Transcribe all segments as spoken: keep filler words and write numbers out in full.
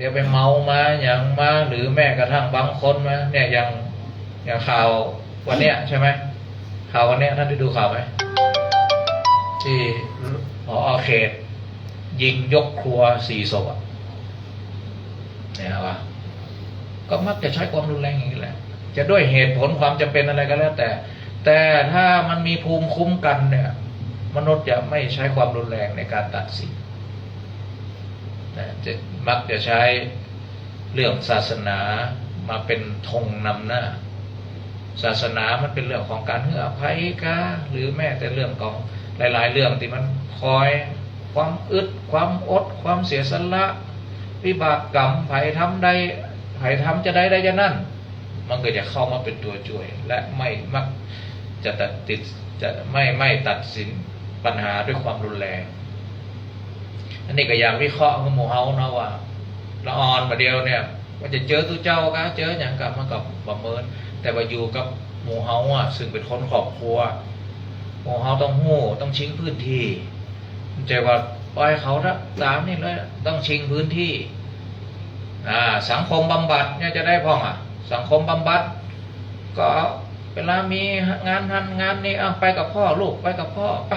เดี๋ยวไปเมามาหยังมา หรือแม้กระทั่งบางคนมา เนี่ย อย่าง อย่างข่าววันเนี้ยใช่ไหม ข่าววันเนี้ย ท่านได้ดูข่าวไหม ที่ ผอ.เขต ยิงยกครัวสี่ศพอะ เนี่ยว่า ก็มักจะใช้ความรุนแรงอย่างนี้แหละ จะด้วยเหตุผลความจำเป็นอะไรก็แล้วแต่ แต่ถ้ามันมีภูมิคุ้มกันเนี่ย มนุษย์จะไม่ใช้ความรุนแรงในการตัดสิน นะ จะ มักจะใช้เรื่องศาสนามาเป็นธงนำหน้า ศาสนามันเป็นเรื่องของการหื้ออภัยกา หรือแม้แต่เรื่องของหลายๆ เรื่องที่มันคอย ความอึด ความอด ความเสียสละ วิบากกรรม ใผทำได้ ใผทำจะได้ ได้จะนั้น มันก็จะเข้ามาเป็นตัวจ้วย และไม่มักจะตัดติด จะไม่ ไม่ตัดสินปัญหาด้วยความรุนแรง อันนี้ก็อยากวิเคราะห์กับหมู่เฮาเนาะว่า ละอ่อนบ่าเดี่ยวเนี่ย ว่าจะเจอตุ๊เจ้ากา เจอหยังกา มันก็ประเมิน แต่ว่าอยู่กับหมู่เฮาอะ ซึ่งเป็นคนครอบครัว หมู่เฮาต้องฮู้ ต้องชิงพื้นที่ บ่ใจ้ว่าปล่อยเขาตามนี่เลย ต้องชิงพื้นที่ อ่า สังคมบำบัดเนี่ยจะได้พ่องอะ สังคมบำบัด ก็เวลามีงานหั้นงานนี่ เอาไปกับพ่อลูก ไปกับพ่อ ไป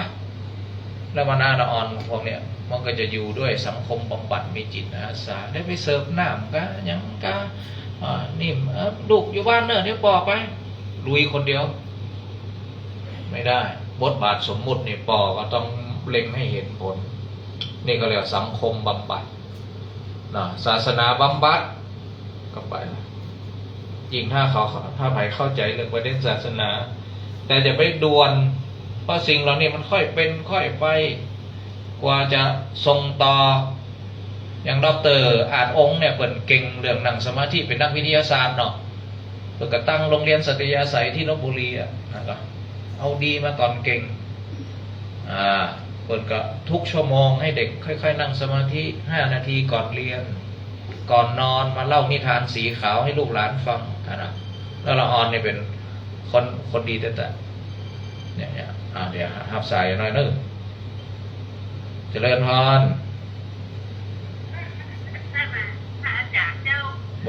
แล้วมาหน้าละอ่อนพวกเนี่ย มันก็จะอยู่ด้วยสังคมบำบัด มีจิตอาสา ได้ไปเสิร์ฟน้ำกา หยังกา อ่า นี่ เออ ลูกอยู่บ้านเน่อ เดี๋ยวป้อไป ลุยคนเดียว ไม่ได้ บทบาทสมมุตินี่ป้อก็ต้องเล็งให้เห็นผล นี่ก็เรียกว่าสังคมบำบัด นะ ศาสนาบำบัด ก็ไปละ ยิ่งถ้าเขา ถ้าใผเข้าใจ๋เรื่องประเด็นศาสนา แต่อย่าไปด่วน เพราะสิ่งเหล่านี้มันค่อยเป็นค่อยไป กว่าจะส่งต่อ อย่างด็อกเตอร์อาจองค์เนี่ย เปิ้นเก่งเรื่องนั่งสมาธิ เป๋นนักวิทยาศาสตร์เนาะ เปิ้นก็ตั้งโรงเรียนสัตยาไสยที่ลพบุรีอะ นะก็เอาดีมาก่อนเก่ง อ่า เปิ้นก็ทุกชั่วโมงให้เด็กค่อยๆ นั่งสมาธิ ห้านาทีก่อนเรียน ก่อนนอนมาเล่านิทานสีขาวให้ลูกหลานฟัง อันนั้น แล้วละอ่อนนี่เป๋นคน คนดีแต๊ๆ เนี่ย เนี่ย อ่า เดี๋ยวฮับสายหน่อยนึ่ง เจริญพร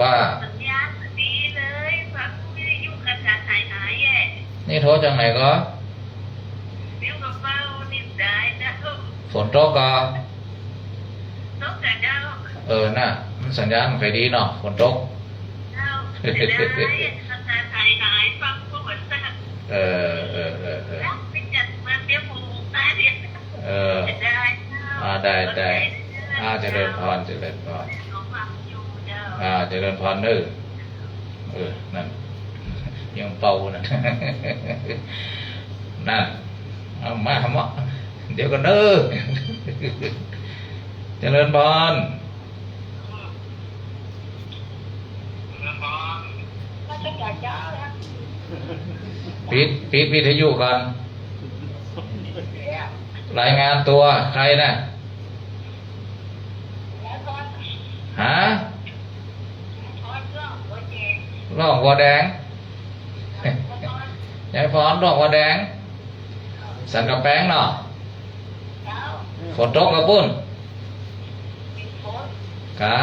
ว่า สัญญาณดีเลย ฟังวิทยุกระจายหายหายแย่ นี่โทรจากไหนก็ ฝนตกก็ เออ น่ะ มันสัญญาณบ่ค่อยดีเนาะ ฝนตก เออ เออ เออ เออ เออ อ่า ได้ ได้ อ่า เจริญพร เจริญพร อ่า เจริญพรเน้อ เออ นั่น ยังเป่านั่น นั่น เอามา เอามา เดี๋ยวก่อนเน้อ เจริญพร ปิด ปิดวิทยุก่อน รายงานตัว ใครน่ะ ฮะ ร่องวัวแดง ยายพร ร่องวัวแดง สันกำแปงเนาะ ฝนตกกาปุ้น กา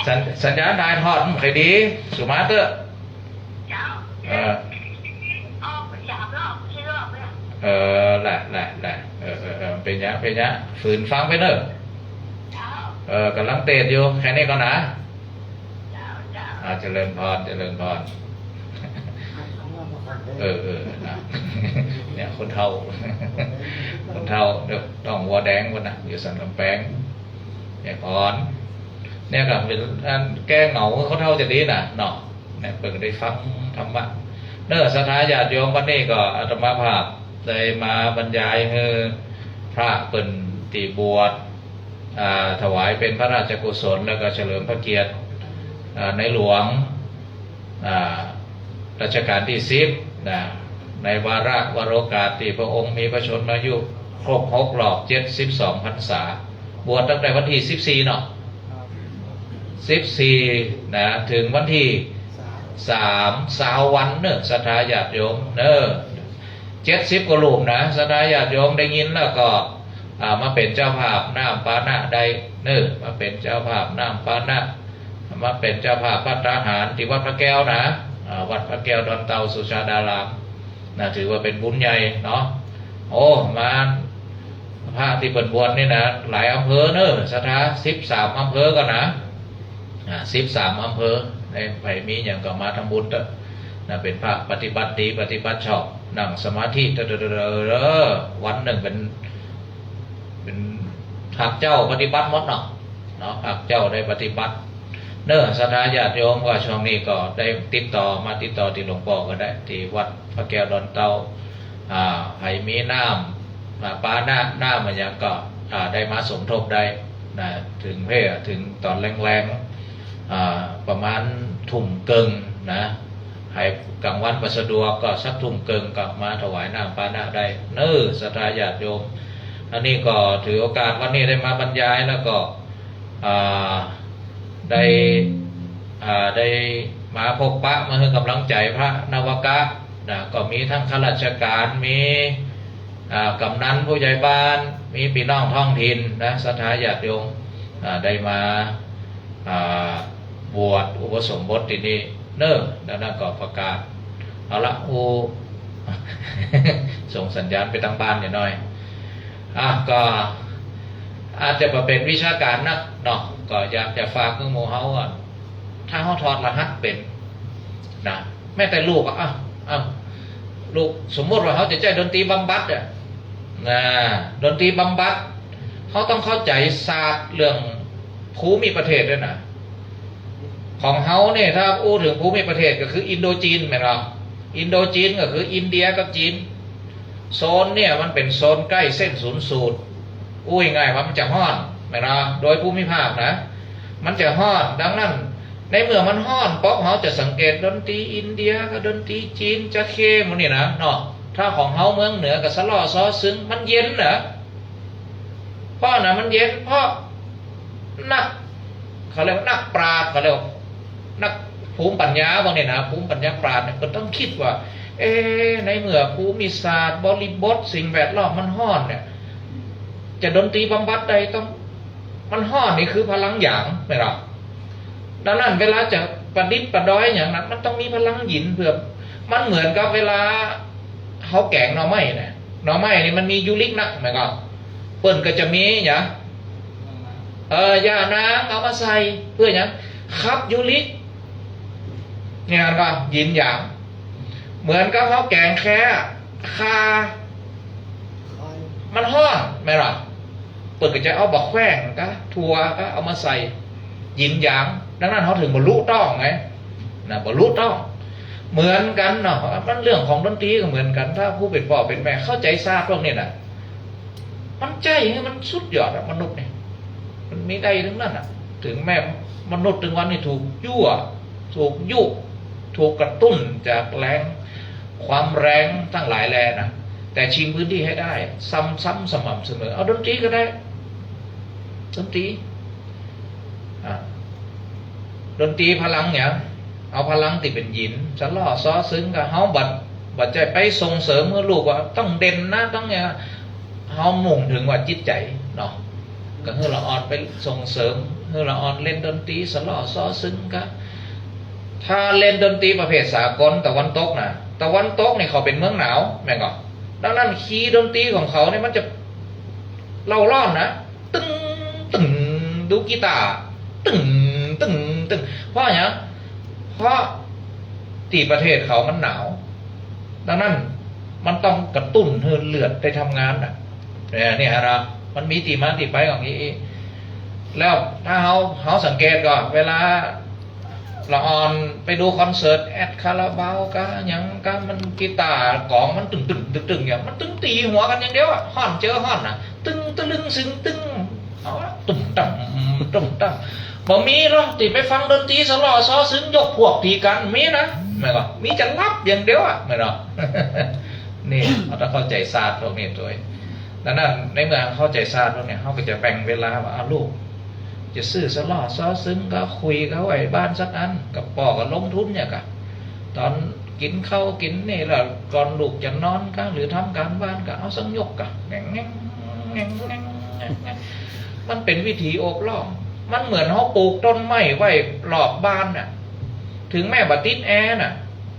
สัญ- สัญญาณถ่ายทอดมันบ่ค่อยดี สุมาเตอร์ เออ เออ ละ ละ ละ เออ เออ เออ เป๋นหยัง เป๋นหยัง ฝืนฟังไปเน้อ เออ ก่ำลังเตสอยู่ แค่นี้ก่อนนะ อ่า เจริญพร เจริญพร เออ เออ นะ เนี่ย คนเฒ่า คนเฒ่า เดี๋ยวต้องวัวแดงก่อนนะ อยู่สันกำแปง เนี่ย พร เนี่ย ก็เป๋นอันแก้เหงา คนเฒ่าจะดีน่ะ เนาะ เนี่ย เปิ้นก็ได้ฟังธรรมะ เน้อ ศรัทธาญาติโยม วันนี้ก็อาตมาภาพได้มาบรรยายหื้อพระเปิ้นตี้บวช อ่า ถวายเป๋นพระราชกุศล แล้วก็เฉลิมพระเกียรติ อ่า ในหลวง อ่า รัชกาลตี้สิบ นะ ในวาระวโรกาสตี้พระองค์มีพระชนมายุครบหกรอบเจ็ดสิบสองพรรษา บวชตั้งแต่วันตี้สิบสี่เนาะ สิบสี่ นะ เถิงวันตี้สาม ซาววันเน้อ ศรัทธาญาติโยมเน้อ เจ็ดสิบกว่ารูปนะ ศรัทธาญาติโยมได้ยินแล้วก็ อ่า มาเป๋นเจ้าภาพน้ำปานะได้เน่อ มาเป๋นเจ้าภาพน้ำปานะ มาเป๋นเจ้าภาพภัตตาหารตี้วัดพระแก้วนะ อ่า วัดพระแก้วดอนเต่าสุชาดารามนะ ถือว่าเป๋นบุญใหญ่เนาะ โอ้ มา พระตี้เปิ้นบวชนี่นะ หลายอำเภอเน่อ ศรัทธา สิบสามอำเภอก่อนนะ อ่า สิบสามอำเภอ ใผมีหยังก็มาทำบุญเต๊อะนะ เป๋นพระปฏิบัติดี ปฏิบัติชอบ นั่งสมาธิ เด้อ วันนึ่งเป๋น เป๋นภาคเจ๊าปฏิบัติหมดเนาะ เนาะ ภาคเจ๊าได้ปฏิบัติเน่อ ศรัทธาญาติโยม ก็ช่วงนี้ก็ได้ติดต่อ มาติดต่อตี้หลวงป้อก็ได้ ตี้วัดพระแก้วดอนเต่า อ่า ใผมีน้ำ อ่า ปานะ น้ำอะหยังก็ อ่า ได้มาสมทบได้นะ เถิงเพ่ เถิงต๋อนแลงๆ อ่า ประมาณทุ่มเกิ่งนะ ใผก๋างวันบ่สะดวกก็สักทุ่มเกิ่งก็มาถวายน้ำปานะได้เน่อ ศรัทธาญาติโยม อันนี้ก็ถือโอกาสวันนี้ได้มาบรรยายแล้วก็ อ่า ได้ อ่า ได้มาพบปะ มาหื้อกำลังใจ๋พระนวกะนะ ก็มีตึงข้าราชก๋าน มี อ่า ก๋ำนันผู้ใหญ่บ้าน มีปี้น้องท้องถิ่นนะ ศรัทธาญาติโยม อ่า ได้มา อ่า บวชอุปสมบทตี้นี่เน่อ แล้วนั้นก็ประกาศ เอาละ โอ้ ส่งสัญญาณไปตางบ้านหน่อย อ่ะ ก็อาจจะบ่เป๋นวิชาก๋านนักเนาะ ก็อยากจะฝากเถิงหมู่เฮาอะ ถ้าเฮาถอดรหัสเป๋นนะ แม้แต่ลูกอะ อ้าว อ้าว ลูก สมมุติว่าเฮาจะใจ๊ดนตรีบำบัดอะนะ ดนตรีบำบัด เฮาต้องเข้าใจ๋ศาสตร์เรื่องภูมิประเทศด้วยนะ ของเฮาเนี่ย ถ้าอู้เถิงภูมิประเทศก็คืออินโดจีน แม่นบ่ อินโดจีนก็คืออินเดียกับจีน โซนเนี่ยมันเป๋นโซนใก้เส้นศูนย์สูตร อู้ง่ายๆ ว่ามันจะฮ้อน แม่นบ่ โดยภูมิภาคนะ มันจะฮ้อน ดังนั้น ในเมื่อมันฮ้อน ป๊อป เฮาจะสังเกตดนตรีอินเดียกับดนตรีจีน จะเคหมู่นี่นะเนาะ ถ้าของเฮาเมืองเหนือก็สะเล่อซ้อซึง มันเย็นนะ เพราะนะ มันเย็น เพราะนัก เขาเรียกว่านักปราชญ์ เขาเรียกว่านักภูมิปัญญาพวกนี้นะ ภูมิปัญญาปราชญ์เนี่ย ก็ต้องกึ๊ดว่า เอ๊ะ ในเมื่อภูมิศาสตร์ บริบท สิ่งแวดล้อมมันฮ้อนเนี่ย จะดนตรีบำบัดได้ต้อง มันฮ้อนนี่คือพลังหยาง แม่นบ่ ดังนั้นเวลาจะประดิษฐ์ประดอยหยังนะ มันต้องมีพลังหยินเพื่อ มันเหมือนกับเวลาเฮาแก๋งหน่อไม้นะ หน่อไม้นี่มันมียูริกนัก แม่นบ่ เปิ้นก็จะมีหยัง เออ หญ้านางเอามาใส่ เพื่อหยัง ขับยูริก เนี่ย แม่นบ่ หยินหยาง เหมือนกับเฮาแก๋งแค้ ข่า มันฮ้อน แม่นบ่ เปิ้นก็จะเอาบ่าแขว้งกะ ถั่วกะ เอามาใส่ หยินหยาง ดังนั้นเฮาเถิงบรรลุต้องไง นะ บรรลุต้อง เหมือนกั๋นเนาะ มันเรื่องของดนตรีก็เหมือนกั๋น ถ้าผู้เป๋นป้อเป๋นแม่เข้าใจ๋ศาสตร์พวกนี้นะ มันใจ๊ มันสุดยอดอะ มนุษย์เนี่ย มันมีได้ตึงนั้นอะ เถิงแม้มนุษย์ตึงวันนี้ถูกยั่ว ถูกยุ ถูกกระตุ้นจากแรง ความแรงตังหลายแลนะ แต่ชิงพื้นตี้หื้อได้ ซ้ำๆ สม่ำเสมอ เอาดนตรีก็ได้ ดนตรี อ่า ดนตรีพลังหยัง เอาพลังตี้เป๋นหยิน สะเล่อซ้อซึงกะ เฮาบ่ บ่ใจ้ไปส่งเสริมหื้อลูกว่าต้องเด่นนะ ต้องหยัง เฮามุ่งเถิงว่าจิตใจ๋เนาะ ก็หื้อละอ่อนไปส่งเสริม หื้อละอ่อนเล่นดนตรีสะเล่อซ้อซึงกะ ถ้าเล่นดนตรีประเภทสากลตะวันตกนะ ตะวันตกนี่เขาเป๋นเมืองหนาว แม่นก่อ ดังนั้นคีย์ดนตรีของเขาเนี่ยมันจะเร้าร้อนนะ ตึง ตึง ดูกีตาร์ ตึง ตึง ตึง เพราะหยัง เพราะตี้ประเทศเขามันหนาว ดังนั้นมันต้องกระตุ้นหื้อเลือดได้ทำงานน่ะ เนี่ย เนี่ยนะ มันมีตี้มาตี้ไปของอี้ แล้วถ้าเฮา เฮาสังเกตก่อน เวลาละอ่อนไปดูคอนเสิร์ตแอดคาราบาวกะ หยังกะ มันกีตาร์กลองมันตึงตึงตึงตึงอย่าง มันตึงตี๋หัวกั๋นอย่างเดียวอะ ฮ้อนเจอฮ้อนน่ะ ตึงตะลึงตึงตึง เอาละ ตุ้มตั้ม ตุ้มตั้ม บ่มีหรอกตี้ไปฟังดนตรีสะเล่อซ้อซึงยกพวกตี๋กั๋น มีนะ แม่นก่อ มีจะหลับอย่างเดียวอะ แม่นก่อ นี่ เฮาต้องเข้าใจ๋ศาสตร์พวกนี้ตวย ดังนั้นในเมื่อเข้าใจ๋ศาสตร์พวกนี้ เฮาก็จะแบ่งเวลาว่า เอาลูก จะซื้อสะเล่อซ้อซึงกะ คุยกะ ไว้บ้านสักอัน กับป้อก็ลงทุนเนี่ยกะ ต๋อน กิ๋นข้าวกิ๋นนี่ แล้วก่อนลูกจะนอนกา หรือทำก๋านบ้านกา เอาสักยกกา แง่งแง่งแง่งแง่งแง่งแง่ง มันเป๋นวิถีโอบล้อม มันเหมือนเฮาปูกต้นไม้ไว้รอบบ้านน่ะ เถิงแม้บ่ติดแอร์น่ะ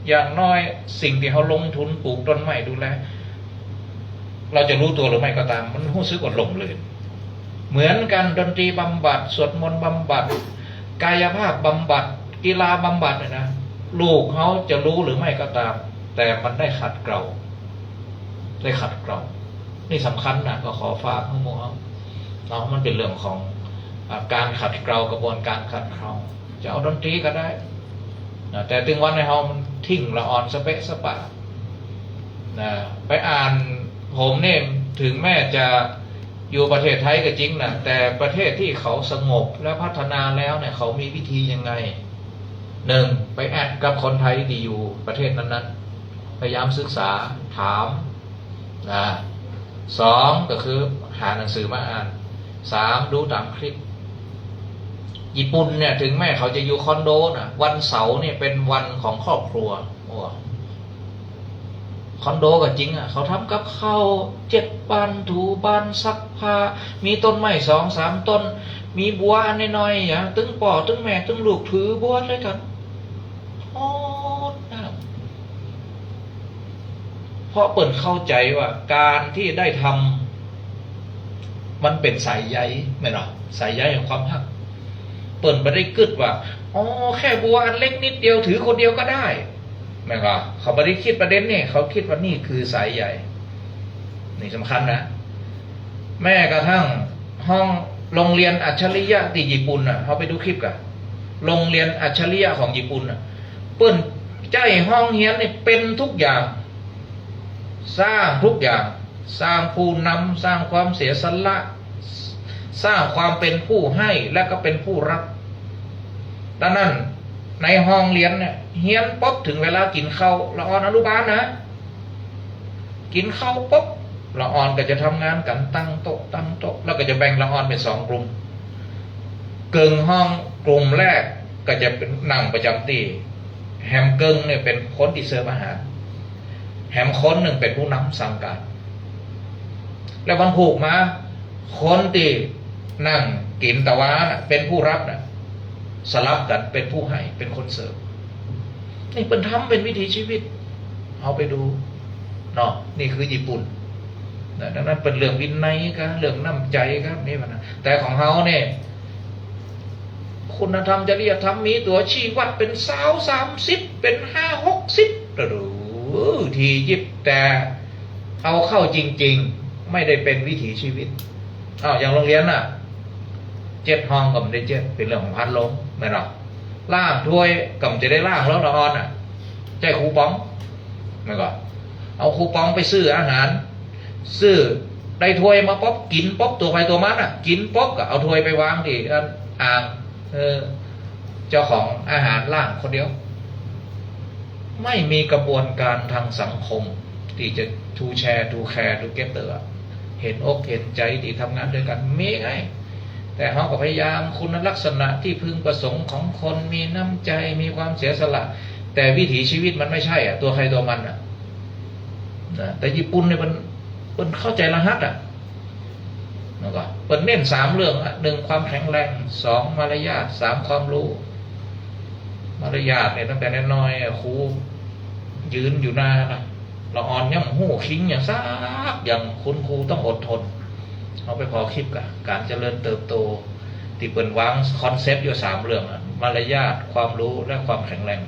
อย่างน้อยสิ่งตี้เฮาลงทุนปูกต้นไม้ดูแล เฮาจะฮู้ตั๋วหรือไม่ก็ต๋าม มันฮู้สึกว่าร่มรื่น เหมือนกั๋น ดนตรีบำบัด สวดมนต์บำบัด กายภาพบำบัด กีฬาบำบัดเนี่ยนะ ลูกเฮาจะฮู้หรือไม่ก็ต๋าม แต่มันได้ขัดเกลา ได้ขัดเกลา นี่สำคัญนะ ก็ขอฝากหื้อหมู่เฮาเนาะ มันเป๋นเรื่องของ อ่า ก๋านขัดเกลา กระบวนก๋านขัดเกลา จะเอาดนตรีก็ได้นะ แต่ตึงวันในเฮามันทิ้งละอ่อนสะเปะสะปะนะ ไปอ่าน ผมเนี่ย เถิงแม้จะอยู่ประเทศไทยก็จริงนะ แต่ประเทศตี้เขาสงบและพัฒนาแล้วเนี่ย เขามีวิธียังไง นึ่ง ไปแอดกับคนไทยตี้อยู่ประเทศนั้นๆ พยายามศึกษา ถาม นะ สอง ก็คือหาหนังสือมาอ่าน สาม ดูต๋ามคลิป ญี่ปุ่นเนี่ย เถิงแม้เขาจะอยู่คอนโดนะ วันเสาร์เนี่ยเป๋นวันของครอบครัว โอ้ คอนโดก็จริงอะ เขาทำกับข้าว เจ็ดบ้าน ถูบ้าน ซักผ้า มีต้นไม้สองสามต้น มีบัวอันน้อยๆ อะ ตึงป้อ ตึงแม่ ตึงลูกถือบัวด้วยกั๋น โอ้ นะ เพราะเปิ้นเข้าใจ๋ว่าก๋านตี้ได้ทำ มันเป๋นสายใย แม่นบ่ สายใยแห่งความฮัก เปิ้นบ่ได้กึ๊ดว่า อ๋อ แค่บัวอันเล็กนิดเดียว ถือคนเดียวก็ได้ แม่นบ่ เขาบ่ได้กึ๊ดประเด็นนี่ เขากึ๊ดว่านี่คือสายใย นี่สำคัญนะ แม้กระทั่งห้อง โฮงเฮียนอัจฉริยะตี้ญี่ปุ่นน่ะ เฮาไปดูคลิปกา โฮงเฮียนอัจฉริยะของญี่ปุ่นน่ะ เปิ้นใจ๊ห้องเฮียนนี่เป๋นทุกอย่าง สร้างทุกอย่าง สร้างผู้นำ สร้างความเสียสละ สร้างความเป๋นผู้ให้ และก็เป๋นผู้รับ ดังนั้นในห้องเฮียนเนี่ย เฮียนปุ๊บ เถิงเวลากิ๋นข้าว ละอ่อนอนุบาลนะ กิ๋นข้าวปุ๊บ ละอ่อนก็จะทำงานกั๋น ตั้งโต๊ะ ตั้งโต๊ะ แล้วก็จะแบ่งละอ่อนเป๋นสองกลุ่ม เกิ่งห้องกลุ่มแรกก็จะเป๋นนั่งประจ๋ำตี้ แหมเกิ่งเนี่ยเป๋นคนตี้เสิร์ฟอาหาร แหมคนนึ่งเป๋นผู้นำสั่งก๋าน แล้ววันพูกมา คนตี้นั่งกิ๋นตะวาน่ะ เป๋นผู้รับน่ะ สลับกั๋นเป๋นผู้ให้ เป๋นคนเสิร์ฟ นี่เปิ้นทำเป๋นวิถีชีวิต เฮาไปดูเนาะ นี่คือญี่ปุ่นนะ ดังนั้นเปิ้นเรื่องวินัยกา เรื่องน้ำใจ๋กา มีปัญหา แต่ของเฮาเนี่ย คุณธรรมจริยธรรมมีตั๋วชี้วัดเป๋นซาว สามสิบ เป๋นห้า หกสิบ โอ้โห ตี้ยิบ แต่เอาเข้าจริงๆ ไม่ได้เป๋นวิถีชีวิต อ้าว อย่างโฮงเฮียนน่ะ เจ็ดห้องก็บ่ได้เจ็ด เป๋นเรื่องของพัดลม แม่นบ่ ล้างถ้วยก็บ่จะได้ล้างแล้ว ละอ่อนน่ะ ใจ๊คูปอง แม่นบ่ เอาคูปองไปซื้ออาหาร ซื้อ ได้ถ้วยมาปุ๊บ กิ๋นปุ๊บ ตั๋วใผตั๋วมันน่ะ กิ๋นปุ๊บก็เอาถ้วยไปวางตี้อ่าง เออ เจ้าของอาหารล้างคนเดียว ไม่มีกระบวนก๋านทางสังคมตี้จะ to share to care together อะ เห็นอกเห็นใจ๋ตี้ทำงานด้วยกั๋น มีไง แต่เฮาก็พยายาม คุณลักษณะตี้พึงประสงค์ของคน มีน้ำใจ๋ มีความเสียสละ แต่วิถีชีวิตมันไม่ใช่อะ ตั๋วใผตั๋วมันอะ นะ แต่ญี่ปุ่นเนี่ยมัน เปิ้นเข้าใจ๋รหัสอะ แล้วก็เปิ้นเน้นสามเรื่องอะ นึ่ง ความแข็งแรง สอง มารยาท สาม ความฮู้ มารยาทเนี่ย ตั้งแต่น้อยๆ อะ ครูยืนอยู่หน้านะ ละอ่อนยังบ่ฮู้คิงหยังสักอย่าง คุณครูต้องอดทน เฮาไปผ่อคลิปกา ก๋านเจริญเติบโต ตี้เปิ้นวางคอนเซปต์อยู่สามเรื่องอะ มารยาท ความฮู้ และความแข็งแรง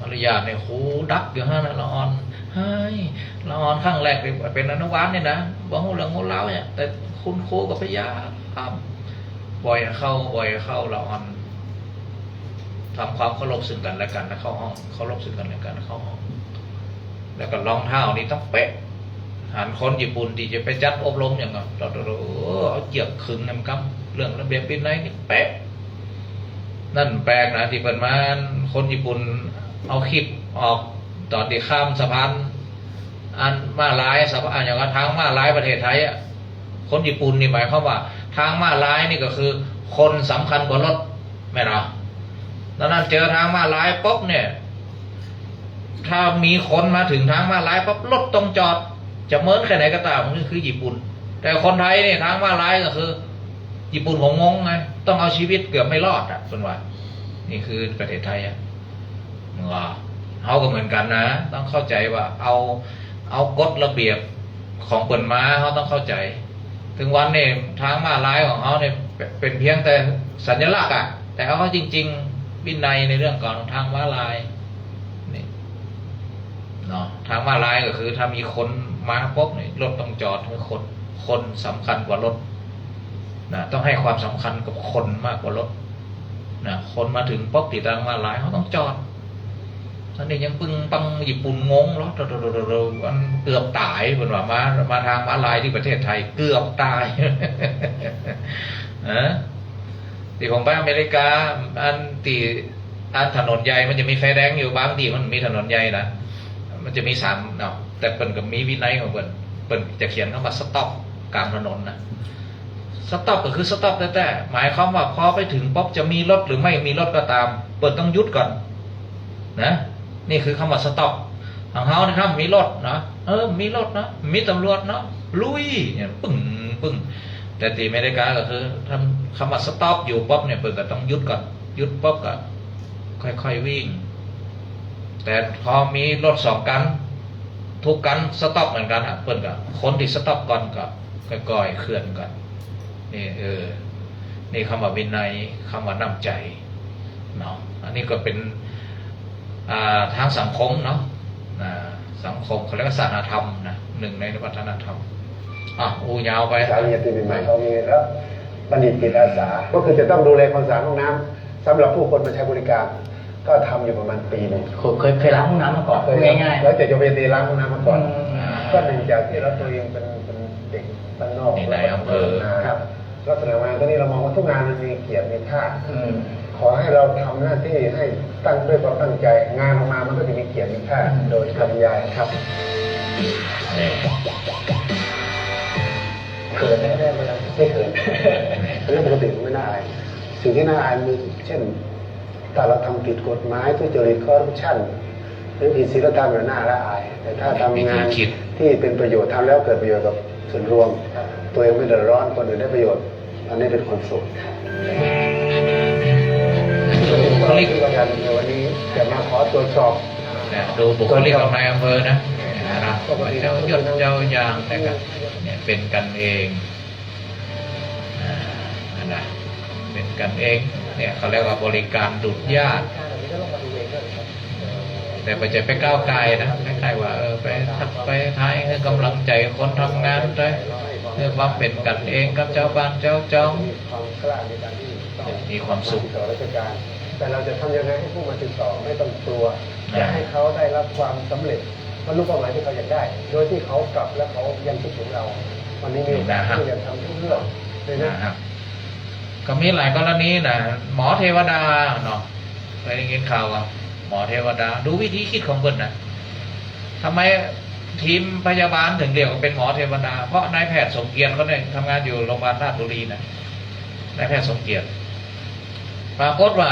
มารยาทเนี่ย ครูดักอยู่หั้นน่ะ ละอ่อน เฮ้ย ละอ่อนครั้งแรกเป๋น เป๋นอนุบาลเนี่ยนะ บ่ฮู้เรื่องฮู้ราวเนี่ย แต่คุณครูก็พยายามบ่อยเข้า บ่อยเข้า ละอ่อนทำความเคารพซึ่งกั๋นและกั๋นนะ เข้าห้อง เคารพซึ่งกั๋นและกั๋น เข้าห้อง แล้วก็รองเท้านี่ต้องเป๊ะ หันคนญี่ปุ่นตี้จะไปจัดอบรมอย่างนั้น โอ้โห เอาเจื้อกขึงนำกำ เรื่องระเบียบวินัยนี่เป๊ะ นั่นแปลกนะ ตี้เปิ้นมา คนญี่ปุ่นเอาคลิปออก ต๋อนตี้ข้ามสะพาน อันม้าลาย สะพาน อะหยังวะ ทางม้าลายประเทศไทยอะ คนญี่ปุ่นนี่หมายความว่า ทางม้าลายนี่ก็คือคนสำคัญกว่ารถ แม่นบ่ ดังนั้นเจอทางม้าลายปุ๊บเนี่ย ถ้ามีคนมาเถิงตางม้าลายปั๊บ รถต้องจอด จะเมินแค่ไหนก็ต๋าม นี่คือญี่ปุ่น แต่คนไทยนี่ ตางม้าลายก็คือ ญี่ปุ่นก็งงไง ต้องเอาชีวิตเกือบไม่รอดอะ เปิ้นว่า นี่คือประเทศไทยอะ ว่า เฮาก็เหมือนกั๋นนะ ต้องเข้าใจ๋ว่าเอา เอากฎระเบียบของเปิ้นมา เฮาต้องเข้าใจ๋ เถิงวันนี้ตางม้าลายของเฮาเนี่ย เป๋นเพียงแต่สัญลักษณ์อะ แต่เอาเข้าจริงๆ วินัยในเรื่องของตางม้าลาย นี่ เนาะ ตางม้าลายก็คือถ้ามีคนมาปุ๊บนี่ รถต้องจอดหื้อคน คนสำคัญกว่ารถ นะ ต้องหื้อความสำคัญกับคนมากกว่ารถ นะ คนมาเถิงปุ๊บตี้ตางม้าลาย เฮาต้องจอด อันนี้ยังปึ้งปัง ญี่ปุ่นงงเหรอ อันเกือบต๋าย เปิ้นว่ามา มาตางม้าลายตี้ประเทศไทย เกือบต๋าย เออ ตี้ผมไปอเมริกา อันตี้ อันถนนใหญ่มันจะมีไฟแดงอยู่ บางตี้มันมีถนนใหญ่นะ มันจะมีสาม เนาะ แต่เปิ้นก็มีวินัยของเปิ้น เปิ้นจะเขียนกำว่า stop ก๋างถนนนะ stop ก็คือ stop แต๊ๆ หมายความว่าพอไปเถิงปุ๊บ จะมีรถหรือไม่มีรถก็ต๋าม เปิ้นต้องหยุดก่อน นะ นี่คือกำว่า stop ของเฮานี่ ถ้ามีรถเนาะ เออ มีรถเนาะ มีตำรวจเนาะ ลุย เนี่ย ปึ้ง ปึ้ง แต่ตี้อเมริกาก็คือ ถ้ากำว่า stop อยู่ปุ๊บเนี่ย เปิ้นก็ต้องหยุดก่อน หยุดปุ๊บก็ค่อยๆ วิ่ง แต่พอมีรถสองคัน ทุกคัน stop เหมือนกั๋นอะ เปิ้นก็ คนตี้ stop ก่อนก็ ค่อยๆ เคลื่อนก่อน นี่ เออ นี่กำว่าวินัย กำว่าน้ำใจ๋ เนาะ อันนี้ก็เป๋น อ่า ตางสังคมเนาะ อ่า สังคมเขาเรียกว่าสหธรรมนะ นึ่งในวัฒนธรรม อ่ะ อู้ยาวไป สามีตีใหม่ๆ เขามีแล้ว บัณฑิตจิตอาสา ก็คือจะต้องดูแลความสะอาดห้องน้ำสำหรับผู้คนมาใช้บริการ ก็ทำอยู่ประมาณปีหนึ่ง เคย เคย เคยล้างห้องน้ำมาก่อน เคย พูดง่ายๆ แล้วจะ จะไปตีล้างห้องน้ำมาก่อน อืม ก็เนื่องจากที่เราตัวเองเป็น เป็นเด็กบ้านนอก นี่นายอำเภอ ครับ ลักษณะงานพวกนี้เรามองว่าทุกงานมันมีเกียรติมีค่า อืม ขอให้เราทำหน้าที่ให้ตั้ง ด้วยความตั้งใจ๋ งานออกมามันก็จะมีเกียรติมีค่า อืม โดยปริยาย ครับ นี่ เขินไหม ไม่เขิน เรื่องปกติมันไม่น่าอาย สิ่งที่น่าอายมี เช่น ถ้าเราทำผิดกฎหมาย ทุจริต คอร์รัปชัน หรือผิดศีลธรรมเนี่ยน่าละอาย แต่ถ้าทำงาน มีการคิด ที่เป็นประโยชน์ ทำแล้วเกิดประโยชน์กับส่วนรวม ตัวเองไม่เดือดร้อน คนอื่นได้ประโยชน์ อันนี้เป็นความสุข บุคลิก วันนี้จะมาขอตรวจสอบ เนี่ย ดูบุคลิกของนายอำเภอนะ เนี่ยนะ เจ้ายศเจ้ายางนะครับ เนี่ย เป๋นกั๋นเอง อ่า นั่นนะ เป๋นกั๋นเอง เนี่ย เขาเรียกว่าบริการดุจญาติ แต่บ่ใจ้ไปก้าวก่ายนะ คล้ายๆ ว่า เออ ไปทักไปทาย หื้อกำลังใจ๋คนทำงานไป หื้อความเป๋นกั๋นเองกับจาวบ้านจาวจอง มีความสุข แต่เราจะทำยังไงให้ผู้มาติดต่อไม่ต้องกลัว อ่า จะให้เขาได้รับความสำเร็จ บรรลุเป้าหมายที่เขาอยากได้ โดยที่เขากลับแล้วเขายังคิดถึงเรา วันนี้มีโอกาส นะฮะ ที่จะทำทุกเรื่องเลยนะ นะฮะ ก็มีหลายกรณีนะ หมอเทวดาเนาะ เคยได้ยินข่าวว่า หมอเทวดา ดูวิธีคิดของเปิ้นนะ ทำไมทีมพยาบาลถึงเรียกว่าเป๋นหมอเทวดา เพราะนายแพทย์สมเกียรติเขาเนี่ยทำงานอยู่โรงพยาบาลราชบุรีนะ นายแพทย์สมเกียรติ ปรากฏว่า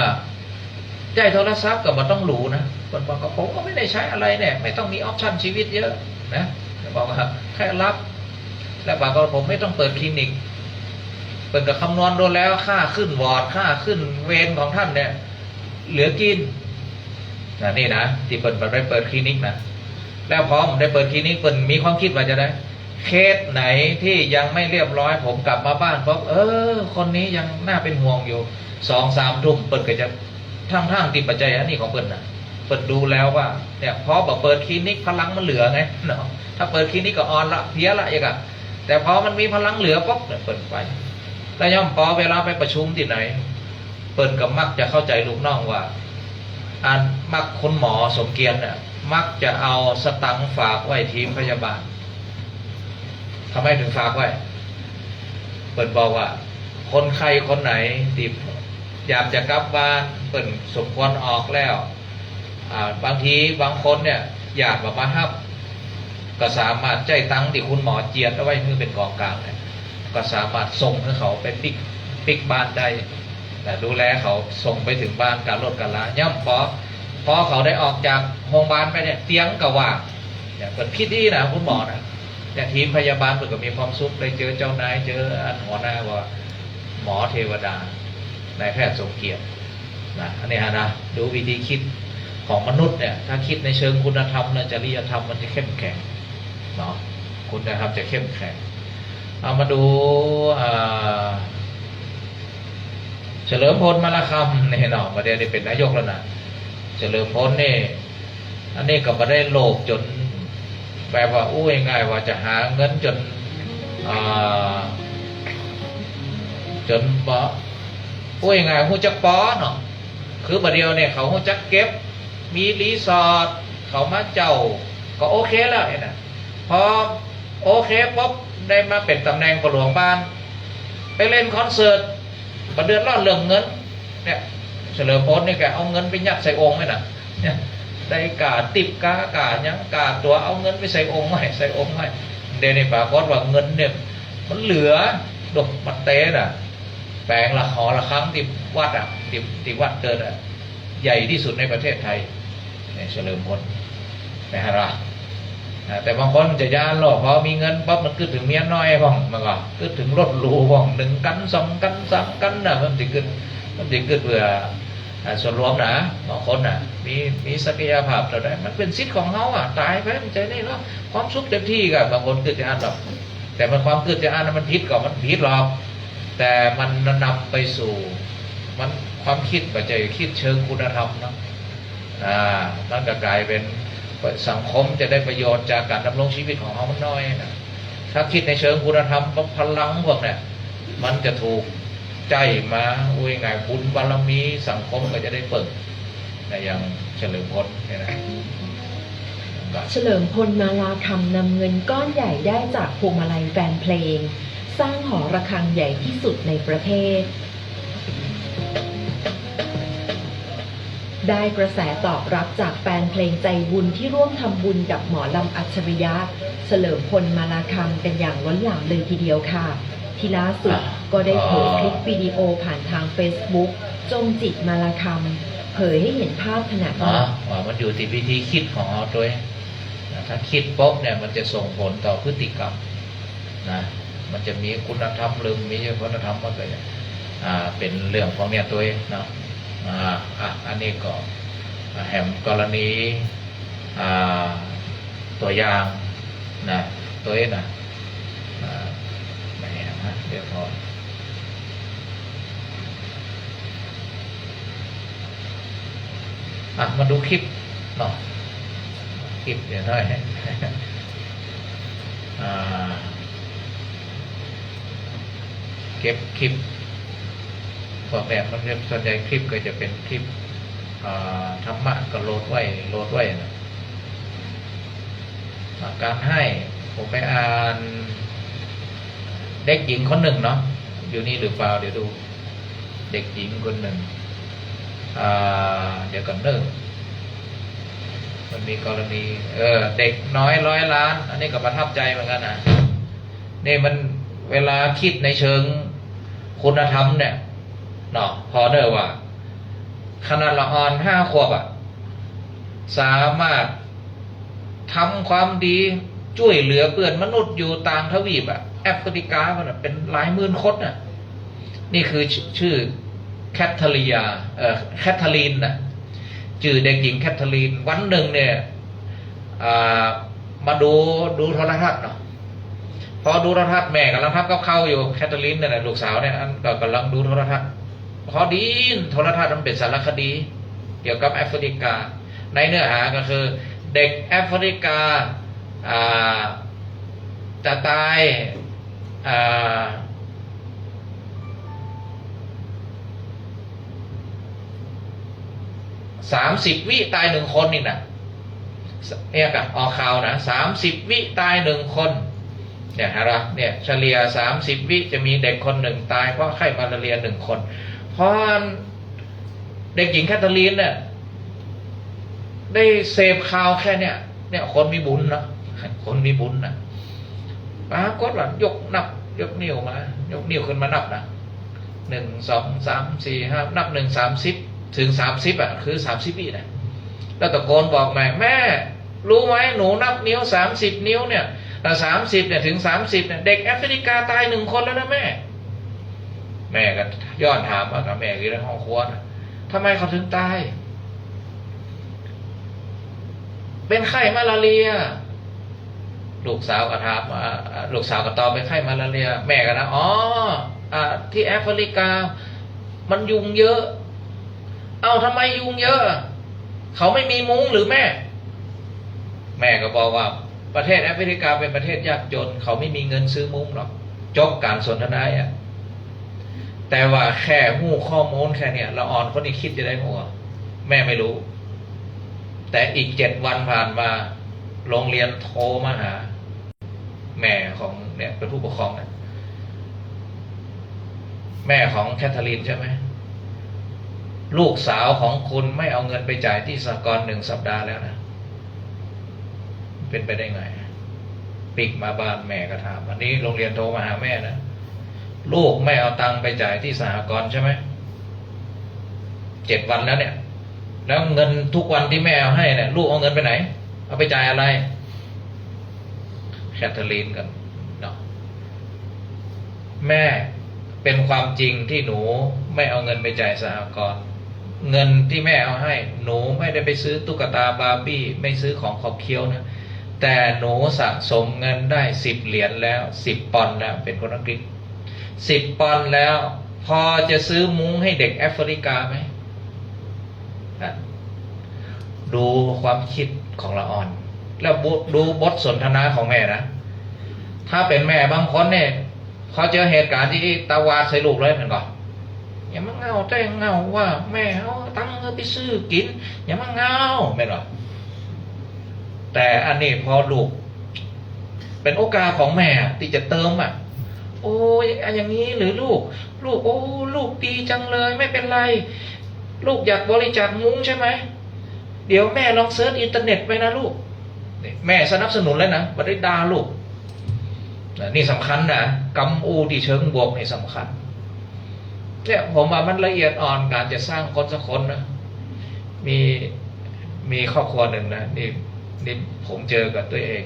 ใจ๊โทรศัพท์ก็บ่ต้องหรูนะ เปิ้นบอกว่า "ผมก็ไม่ได้ใช้อะไรเนี่ย ไม่ต้องมีออปชั่นชีวิตเยอะนะ" บอกว่าแค่รับ แล้วบอกว่า "ผมไม่ต้องเปิดคลินิก" เปิ้นก็คำนวณดูแล้ว ค่าขึ้นวอร์ด ค่าขึ้นเวรของต้านเนี่ย เหลือกิ๋น นะ นี่นะ ตี้เปิ้นไปเปิดคลินิกนะ แล้วพอผมได้เปิดคลินิก เปิ้นมีความคิดว่าจะได เคสไหนที่ยังไม่เรียบร้อย ผมกลับมาบ้านปุ๊บ เออ คนนี้ยังน่าเป็นห่วงอยู่ สองสามทุ่ม เปิ้นก็จะ ทั้งๆ ตี้ปัจจัยอันนี้ของเปิ้นน่ะ เปิ้นดูแล้วว่า เนี่ย พอบ่เปิดคลินิก พลังมันเหลือไงเนาะ ถ้าเปิดคลินิกก็อ่อนละ เพลียละ อย่างเงี้ย แต่พอมันมีพลังเหลือปุ๊บเนี่ย เปิ้นไป แล้วย่อมปอเวลาไปประชุมตี้ไหน เปิ้นก็มักจะเข้าใจ๋ลูกน้องว่า อันมักคุณหมอสมเกียรติเนี่ย มักจะเอาสตังค์ฝากไว้ทีมพยาบาล ทำไมถึงฝากไว้ เปิ้นบอกว่า คนไข้คนไหนตี้อยากจะกลับบ้าน เปิ้นสมควรออกแล้ว อ่า บางทีบางคนเนี่ย ญาติบ่มาฮับ ก็สามารถใจ๊ตังค์ตี้คุณหมอเจียดเอาไว้หื้อเป๋นกองกลางเนี่ย ก็สามารถส่งหื้อเขาไปปิ๊ก ปิ๊กบ้านได้ แต่ดูแลเขาส่งไปเถิงบ้าน ก๋านรถก๋านลา ย่อมปอ พอเขาได้ออกจากโฮงบาลไปเนี่ย เตียงก็ว่าง เนี่ย เปิ้นผิดอี้นะ คุณหมอนะ เนี่ย ทีมพยาบาลเปิ้นก็มีความสุข ได้เจอเจ้านาย เจออันหัวหน้า ว่าหมอเทวดา นายแพทย์สมเกียรติ นะ อันนี้ฮะนะ ดูวิธีคิดของมนุษย์เนี่ย ถ้าคิดในเชิงคุณธรรมนะ จริยธรรมมันจะเข้มแข็งเนาะ คุณธรรมจะเข้มแข็ง เอามาดู อ่า เฉลิมพลมาลาคำนี่เนาะ บ่าเดี่ยวได้เป๋นนายกแล้วนะ เฉลิมพลนี่ อันนี้ก็บ่ได้โลภจ๋น แบบว่า อู้ง่ายๆ ว่าจะหาเงินจ๋น อ่า จ๋นบ่ อู้ง่ายๆ ฮู้จักปอเนาะ คือบ่าเดี่ยวเนี่ยเขาฮู้จักเก็บ มีรีสอร์ท เขามาเจ้า ก็โอเคแล้วเนี่ยนะ พอโอเคปุ๊บ ได้มาเป๋นต๋ำแหน่งป้อหลวงบ้าน ไปเล่นคอนเสิร์ต บ่เดือดร้อนเรื่องเงิน เนี่ย เฉลิมพลนี่แกเอาเงินไปยัดใส่โอ่งไว้นะ เนี่ย ได้ก่าติ๊บก่า ก่าหยัง ก่าตั๋ว เอาเงินไปใส่โอ่งไว้ ใส่โอ่งไว้ เดี๋ยวนี้ปรากฏว่าเงินเนี่ย มันเหลือ ดอกมันเต๋นะ แป๋งละหอระฆังตี้วัดอะ ตี้ ตี้วัดเกิดอะ ใหญ่ตี้สุดในประเทศไทย เนี่ย เฉลิมพล นะฮะ อ่า แต่บางคนจะย้านลอ พอมีเงินปั๊บมันกึ๊ดเถิงเมียน้อยพ่อง มันก็กึ๊ดเถิงรถหรูพ่อง นึ่งคัน สองคัน สามคันนะ มันจะกึ๊ด มันจะกึ๊ดเปื้อ อ่า ส่วนรวมนะ บางคนนะ มี มีศักยภาพเต้าใด มันเป๋นสิทธิ์ของเฮาอะ ต๋ายไปมันจะนี่เนาะ ความสุขเต็มตี้ก็ บางคนกึ๊ดจะอั้นลอ แต่มันความกึ๊ดจะอั้นนะ มันผิดก็มันผิดหรอก แต่มันนำไปสู่ มัน ความกึ๊ดบ่ใจ้กึ๊ดเชิงคุณธรรมเนาะ อ่า มันก็ก๋ายเป๋น สังคมจะได้ประโยชน์จากก๋านดำรงชีวิตของเฮามันน้อยนะ ถ้ากึ๊ดในเชิงคุณธรรมปั๊บ พลังพวกเนี่ย มันจะถูกใจ๊มา อู้ง่ายๆ บุญบารมีสังคมก็จะได้เปิ้ง นะ อย่างเฉลิมพลเนี่ยนะ เฉลิมพลมาลาคำนำเงินก้อนใหญ่ได้จากพวงมาลัยแฟนเพลง สร้างหอระฆังใหญ่ที่สุดในประเทศ ได้กระแสตอบรับจากแฟนเพลงใจบุญที่ร่วมทำบุญกับหมอลำอัจฉริยะ เฉลิมพลมาลาคำ กันอย่างล้นหลามเลยทีเดียวค่ะ ที่ล่าสุด อ่ะ ก็ได้เผยคลิปวิดีโอผ่านทางเฟซบุ๊ก จงจิตมาลาคำ เผยให้เห็นภาพขณะ อ่า ว่ามันอยู่ตี้วิธีกึ๊ดของเฮาตวยนะ ถ้ากึ๊ดปุ๊บเนี่ย มันจะส่งผลต่อพฤติกรรมนะ มันจะมีคุณธรรมหรือมีคุณธรรม มันก็จะ อ่า เป๋นเรื่องของเนี่ยตวยเนาะ อ่า อ่ะ อันนี้ก็ อ่า แหมกรณี อ่า ตั๋วอย่างนะ ตวยนะ อ่า แหมนะ เดี๋ยวก่อน อ่ะ มาดูคลิปเนาะ คลิปเดี๋ยวหน่อย อ่า เก็บคลิป พวกเนี่ยมันจะ ส่วนใหญ่คลิปก็จะเป๋นคลิป อ่า ธรรมะก็โหลดไว้ โหลดไว้นะ อาก๋านไห้ ผมไปอ่าน เด็กหญิงคนนึ่งเนาะ อยู่นี่หรือเปล่า เดี๋ยวดู เด็กหญิงคนนึ่ง อ่า เดี๋ยวก่อนเน่อ มันมีกรณี เออ เด็กน้อยร้อยล้าน อันนี้ก็ประทับใจเหมือนกันนะ นี่มันเวลากึ๊ดในเชิงคุณธรรมเนี่ย เนาะ ปอเน่อว่า ขนาดละอ่อนห้าขวบอะ สามารถทำความดีจ้วยเหลือเปื้อนมนุษย์อยู่ต่างทวีปอะ แอฟริกาพุ้นน่ะ เป๋นหลายหมื่นคนน่ะ นี่คือชื่อ ชื่อแคทเธอรียา เอ่อ แคทเธอรีนน่ะ จื้อเด็กหญิงแคทเธอรีน วันนึ่งเนี่ย อ่า มาดู ดูโทรทัศน์เนาะ ปอดูโทรทัศน์ แม่ก่ำลังทำกับข้าวอยู่ แคทเธอรีนเนี่ยนะ ลูกสาวเนี่ย อันก็ก่ำลังดูโทรทัศน์ ปอดีโทรทัศน์มันเป๋นสารคดีเกี่ยวกับแอฟริกา ในเนื้อหาก็คือเด็กแอฟริกา อ่า จะต๋าย อ่า สามสิบวิต๋ายนึ่งคนนี่นะ เนี่ยก่ะ ออกข่าวนะ สามสิบวิต๋ายนึ่งคน เนี่ย หันก่ะ เนี่ย เฉลี่ยสามสิบวิจะมีเด็กคนนึ่งต๋ายเพราะไข้มาลาเรียนึ่งคน เพราะเด็กหญิงแคทเธอรีนเนี่ย ได้เสพข่าวแค่เนี่ย เนี่ย คนมีบุญเนาะ คนมีบุญนะ ปรากฏว่ายกนับ ยกนิ้วมา ยกนิ้วขึ้นมานับนะ นึ่ง สอง สาม สี่ ห้า นับนึ่ง สามสิบ เถิงสามสิบอะ คือสามสิบวินะ แล้วตะโกนบอกแม่ แม่ รู้ไหม หนูนับนิ้วสามสิบนิ้วเนี่ย แต่สามสิบเนี่ย ถึงสามสิบเนี่ย เด็กแอฟริกาตายหนึ่งคนแล้วนะแม่ แม่ก็ย้อนถามว่า กับแม่อยู่ในห้องครัวนะ ทำไมเขาถึงตาย เป็นไข้มาลาเรีย ลูกสาวก็ถามว่า ลูกสาวก็ตอบ เป็นไข้มาลาเรีย แม่ก็นะ อ๋อ อ่า ที่แอฟริกา มันยุงเยอะ เอ้า ทำไมยุงเยอะ เขาไม่มีมุ้งหรือแม่ แม่ก็บอกว่า ประเทศแอฟริกาเป็นประเทศยากจน เขาไม่มีเงินซื้อมุ้งหรอก จบการสนทนาอ่ะ แต่ว่าแค่ฮู้ข้อมูลแค่เนี่ย ละอ่อนคนนี้คิดจะได้หัว แม่ไม่รู้ แต่อีกเจ็ดวันผ่านมา โรงเรียนโทรมาหา แม่ของเนี่ย เป็นผู้ปกครองนะ แม่ของแคทเธอรีนใช่ไหม ลูกสาวของคุณไม่เอาเงินไปจ่ายที่สหกรณ์หนึ่งสัปดาห์แล้วนะ เป็นไปได้ไง ปิ๊กมาบ้านแม่ก็ถาม วันนี้โรงเรียนโทรมาหาแม่นะ ลูกไม่เอาตังค์ไปจ่ายที่สหกรณ์ใช่ไหม เจ็ดวันแล้วเนี่ย แล้วเงินทุกวันที่แม่เอาให้เนี่ย ลูกเอาเงินไปไหน เอาไปจ่ายอะไร แคทเธอรีนกันเนาะ แม่ เป็นความจริงที่หนูไม่เอาเงินไปจ่ายสหกรณ์ เงินที่แม่เอาให้ หนูไม่ได้ไปซื้อตุ๊กตาบาร์บี้ ไม่ซื้อของขบเคี้ยวนะ แต่หนูสะสมเงินได้สิบเหรียญแล้ว สิบปอนด์แล้ว เป็นคนอังกฤษ สิบปอนด์แล้ว พอจะซื้อมุ้งให้เด็กแอฟริกาไหม นะ ดูความคิดของละอ่อน แล้วบุ- ดูบทสนทนาของแม่นะ ถ้าเป็นแม่บางคนเนี่ย พอเจอเหตุการณ์ตี้ตวาดใส่ลูกเลย แม่นก่อ อย่ามาเง้าแต่เง้าว่าแม่เอาตังค์ไปซื้อกิ๋น อย่ามาเง้า แม่นก่อ แต่อันนี้พอลูก เป็นโอกาสของแม่ตี้จะเติมอ่ะ โอ้ย อะ อย่างนี้หรือลูก ลูก โอ้ ลูกดีจังเลย ไม่เป็นไร ลูกอยากบริจาคมุ้งใช่ไหม เดี๋ยวแม่ลองเสิร์ชอินเทอร์เน็ตไปนะลูก นี่แม่สนับสนุนเลยนะ บ่ได้ด่าลูก นะ นี่สำคัญนะ กำอู้ตี้เชิงบวกนี่สำคัญ เนี่ย ผมว่ามันละเอียดอ่อน ก๋านจะสร้างคนสักคนนะ มี มีครอบครัวหนึ่งนะ นี่ นี่ผมเจอกับตัวเอง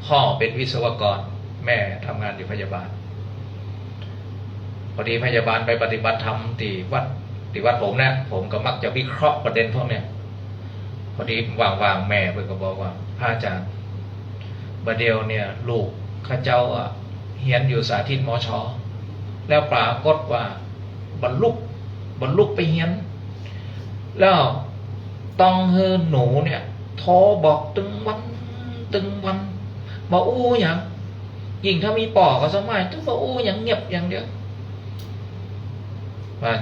พ่อเป็นวิศวกร แม่ทำงานอยู่พยาบาล พอดีพยาบาลไปปฏิบัติธรรมตี้วัด ตี้วัดผมนะ ผมก็มักจะวิเคราะห์ประเด็นพวกเนี้ย พอดีว่างๆ แม่เปิ้นก็บอกว่า พระอาจารย์ บ่าเดี่ยวเนี่ยลูกข้าเจ้าอะ เฮียนอยู่สาธิต มช แล้วปรากฏว่าบ่ลุก บ่ลุกไปเฮียน แล้วต้องหื้อหนูเนี่ย โทรบอกตึงวัน ตึงวัน บ่อู้หยัง ยิ่งถ้ามีป้อก็สมัย ตึงบ่อู้หยัง เงียบอย่างเดียว ว่า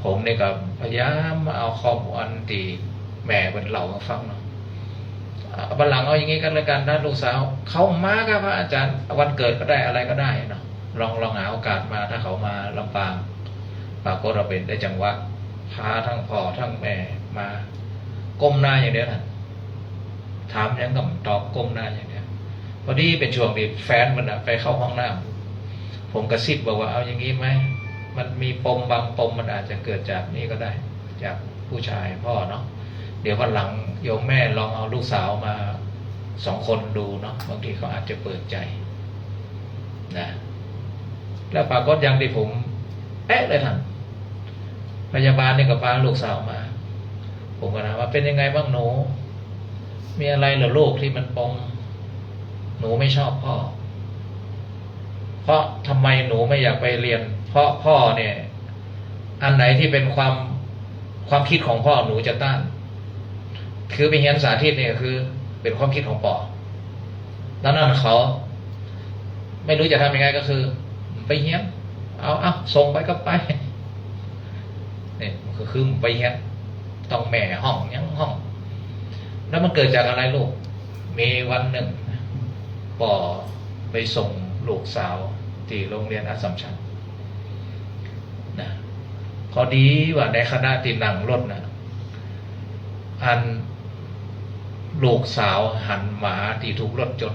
ผมนี่ก็พยายามมาเอาข้อมูลตี้แม่เปิ้นเล่ามาฟังเนาะ อ่า วันหลังเอาอย่างนี้กันละกันนะลูกสาว เขามาครับพระอาจารย์ วันเกิดก็ได้ อะไรก็ได้เนาะ ลอง ลองหาโอกาสมา ถ้าเขามาลำปาง ปรากฏว่าเป๋นได้จังหวะ พาทั้งพ่อทั้งแม่มา ก้มหน้าอย่างเดียวนะ ถามหยังก็บ่ตอบ ก้มหน้าอย่างเดียว พอดีเป๋นช่วงตี้แฟนเปิ้นน่ะไปเข้าห้องน้ำ ผมกระซิบบอกว่า เอาอย่างนี้ไหม มันมีปมบางปม มันอาจจะเกิดจากนี่ก็ได้ จากผู้ชายพ่อเนาะ เดี๋ยววันหลังโยมแม่ลองเอาลูกสาวมาสองคนดูเนาะ บางทีเขาอาจจะเปิดใจนะ แล้วปรากฏอย่างตี้ผมเอ๊ะเลยท่าน พยาบาลนี่ก็พาลูกสาวมา ผมก็ถามว่า เป็นยังไงบ้างหนู มีอะไรเหรอลูกที่มันปม หนูไม่ชอบพ่อ เพราะทำไมหนูไม่อยากไปเรียน เพราะพ่อเนี่ย อันไหนที่เป็นความ ความคิดของพ่อหนูจะต้าน คือไปเฮียนสาธิตเนี่ยคือเป๋นความคิดของป้อ แล้วนั่นเขาไม่รู้จะทำยังไงก็คือไปเฮียน เอา เอา ส่งไปก็ไป เนี่ย คือ คือไปเฮียน ต้องแม่ฮ้องหยังฮ้อง แล้วมันเกิดจากอะไรลูก มีวันหนึ่ง ป้อไปส่งลูกสาวตี้โรงเรียนอัสสัมชัญนะ พอดีว่าในขณะตี้นั่งรถนะ อันลูกสาวหันหมาตี้ถูกรถจน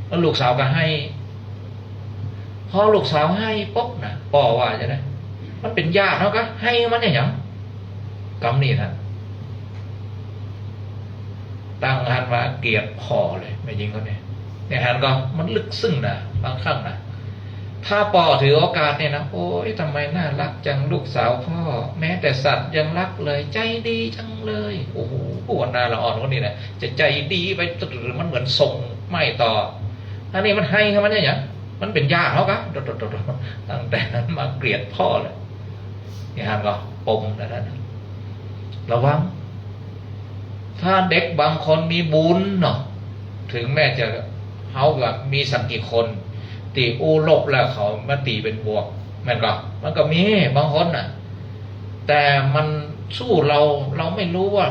แล้วลูกสาวก็ไห้ พอลูกสาวไห้ปุ๊บนะ ป้อว่าจะได มันเป๋นญาติเฮาก็ไห้มันอย่างหยัง กำนี้ท่าน ตั้งหันมาเกลียดผ่อเลย แม่ญิงคนนี้ เนี่ยหันก่อ มันลึกซึ้งนะ บางครั้งนะ ถ้าป้อถือโอกาสเนี่ยนะ โอ๊ย ทำไมน่ารักจังลูกสาวพ่อ แม้แต่สัตว์ยังรักเลย ใจดีจังเลย โอ้โห หัวหน้าละอ่อนคนนี้นะ จะใจดีไป มันเหมือนส่งไม้ต่อ อันนี้มันไฮของมันเนี่ย มันเป๋นญาติเฮากะ ตั้งแต่นั้นมาเกลียดผ่อเลย เนี่ยหันก่อ ปมนะท่าน ระวัง ถ้าเด็กบางคนมีบุญเนาะ ถึงแม้จะ เฮาก็มีสักกี่คน ตี้อู้ลบแล้วเขามาตี๋เป๋นบวก แม่นก่อ มันก็มีบางคนน่ะ แต่มันสู้เฮา เฮาไม่ฮู้ว่า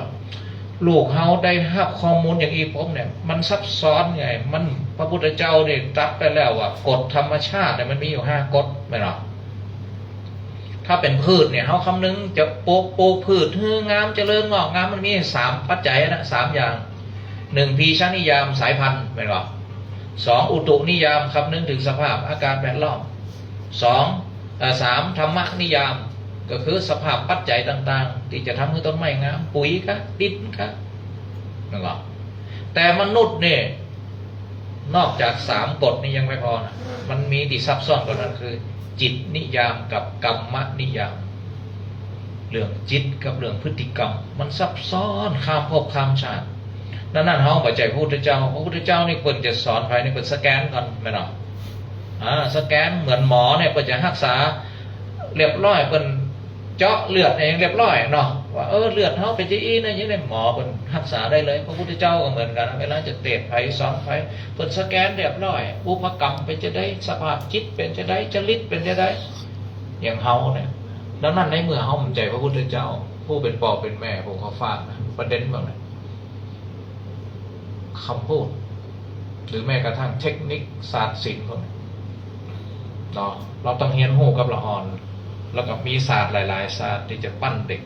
ลูกเฮาได้ฮับข้อมูลอย่างอี้ปมเนี่ย มันซับซ้อนไง มัน พระพุทธเจ้าเนี่ยตรัสไปแล้วว่า กฎธรรมชาติเนี่ยมันมีอยู่ห้ากฎ แม่นบ่ ถ้าเป๋นพืชเนี่ย เฮาคำนึงจะปลูก ปลูกพืชหื้องามเจริญงอกงาม มันมีสามปัจจัยนะ สามอย่าง หนึ่ง พีชนิยาม สายพันธุ์ แม่นบ่ สอง อุตุนิยาม คำนึงถึงสภาพอากาศแวดล้อม สอง เอ่อ สาม ธรรมนิยาม ก็คือสภาพปัจจัยต่างๆ ตี้จะทำหื้อต้นไม้งาม ปุ๋ยกะ ดินกะ แม่นบ่ แต่มนุษย์เนี่ย นอกจากสามกฎนี้ยังไม่พอนะ มันมีตี้ซับซ้อนกว่านั้นคือ จิตนิยามกับกัมมนิยาม เรื่องจิตกับเรื่องพฤติกรรม มันซับซ้อนข้ามภพข้ามชาติ ดังนั้นเฮาบ่ใจ้พระพุทธเจ้า พระพุทธเจ้านี่เปิ้นจะสอนใผนี่เปิ้นสแกนก่อน แม่นบ่ อ่า สแกน เหมือนหมอเนี่ย เปิ้นจะฮักษาเรียบร้อย เปิ้นเจาะเลือดเองเรียบร้อยเนาะ ว่า เออ เลือดเฮาเป๋นจะอี้นะ อย่างนี้หมอเปิ้นฮักษาได้เลย พระพุทธเจ้าก็เหมือนกั๋น เวลาจะเตะใผสอนใผ เปิ้นสแกนเรียบร้อย บุพกรรมเป๋นจะใด สภาพจิตเป๋นจะใด จริตเป๋นจะใด อย่างเฮาเนี่ย ดังนั้นในเมื่อเฮาบ่ใจ้พระพุทธเจ้า ผู้เป๋นป้อเป๋นแม่ ผมขอฝากนะ ประเด็นเรื่องนี้ คำพูด หรือแม้กระทั่งเทคนิคศาสตร์ศิลป์พวกนี้เนาะ เฮาต้องเฮียนฮู้กับละอ่อน แล้วก็มีศาสตร์หลายๆ ศาสตร์ตี้จะปั้นเด็ก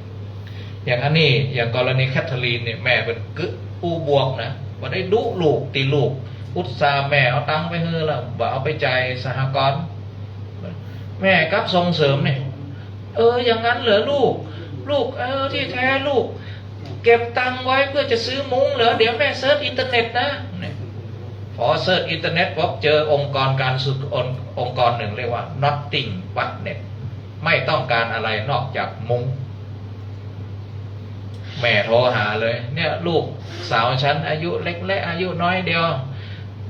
อย่างอันนี้ อย่างกรณีแคทเธอรีนเนี่ย แม่เปิ้นกึ๊ดอู้บวกนะ บ่ได้ดุลูก ตี้ลูกอุตส่าห์แม่เอาตังค์ไปหื้อแล้ว บ่เอาไปจ่ายสหกรณ์ แม่กลับส่งเสริมเนี่ย เออ อย่างนั้นเหรอลูก ลูก เออ ที่แท้ลูกเก็บตังค์ไว้เพื่อจะซื้อมุ้งเหรอ เดี๋ยวแม่เซิร์ชอินเทอร์เน็ตนะ เนี่ย พอเซิร์ชอินเทอร์เน็ตปุ๊บ เจอองค์กรการศึก องค์ องค์กรหนึ่งเรียกว่า Nothing But Net ไม่ต้องการอะไรนอกจากมุ้ง แม่โทรหาเลย เนี่ย ลูกสาวฉันอายุเล็กและอายุน้อยเดียว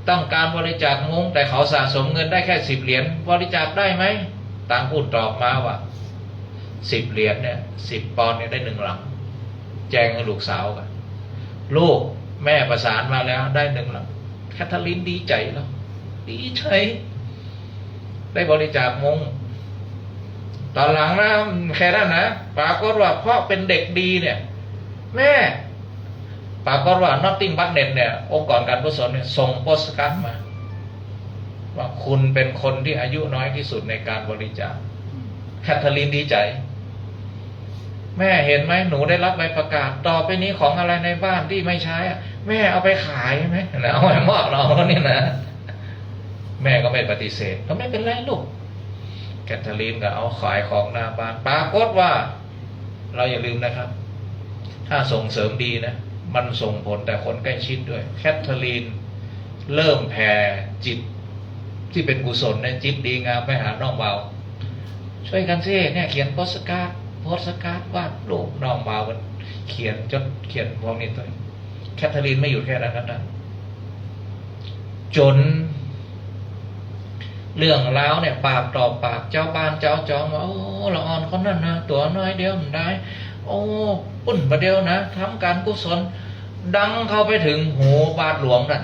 ต้องการบริจาคมุ้ง แต่เขาสะสมเงินได้แค่สิบเหรียญ บริจาคได้ไหม ตังค์พูดตอบมาว่า สิบเหรียญเนี่ย สิบปอนด์เนี่ยได้หนึ่งหลัง แจ้งหื้อลูกสาวก่อน ลูก แม่ประสานมาแล้ว ได้หนึ่งหลัง แคทเธอรีนดีใจ๋แล้ว ดีใจ๋ ได้บริจาคมุ้ง ต๋อนหลังนะ แค่นั้นนะ ปรากฏว่าเพราะเป๋นเด็กดีเนี่ย แม่ ปรากฏว่า Nothing But Net เนี่ย องค์กรการกุศลเนี่ย ส่งโปสการ์ดมา ว่าคุณเป็นคนที่อายุน้อยที่สุดในการบริจาค แคทเธอรีนดีใจ๋ แม่เห็นไหม หนูได้รับใบประกาศ ต่อไปนี้ของอะไรในบ้านที่ไม่ใช้อะ แม่เอาไปขายไหมนะ เอาไปมอบเราเนี่ยนะ แม่ก็ไม่ปฏิเสธ ก็ไม่เป็นไรลูก แคทเธอรีนก็เอาขายของหน้าบ้าน ปรากฏว่า เราอย่าลืมนะครับ ถ้าส่งเสริมดีนะ มันส่งผลแต่คนใกล้ชิดด้วย แคทเธอรีนเริ่มแผ่จิตที่เป็นกุศลเนี่ย จิตดีงามไปหาน้องบ่าว ช่วยกันสิ เนี่ย เขียนโปสการ์ด โปสการ์ด วาดรูป น้องบ่าวมันเขียน จด เขียนพวกนี้ด้วย แคทเธอรีนไม่หยุดแค่นั้นนะท่าน จ๋นเรื่องราวเนี่ย ปากต่อปาก จาวบ้านจาวจองว่า โอ้ ละอ่อนคนนั้นนะ ตั๋วน้อยเดียวบ่ได้ โอ้ ปุ้นบ่าเดียวนะ ทำการกุศล ดังเข้าไปถึงหูบาทหลวงนั่น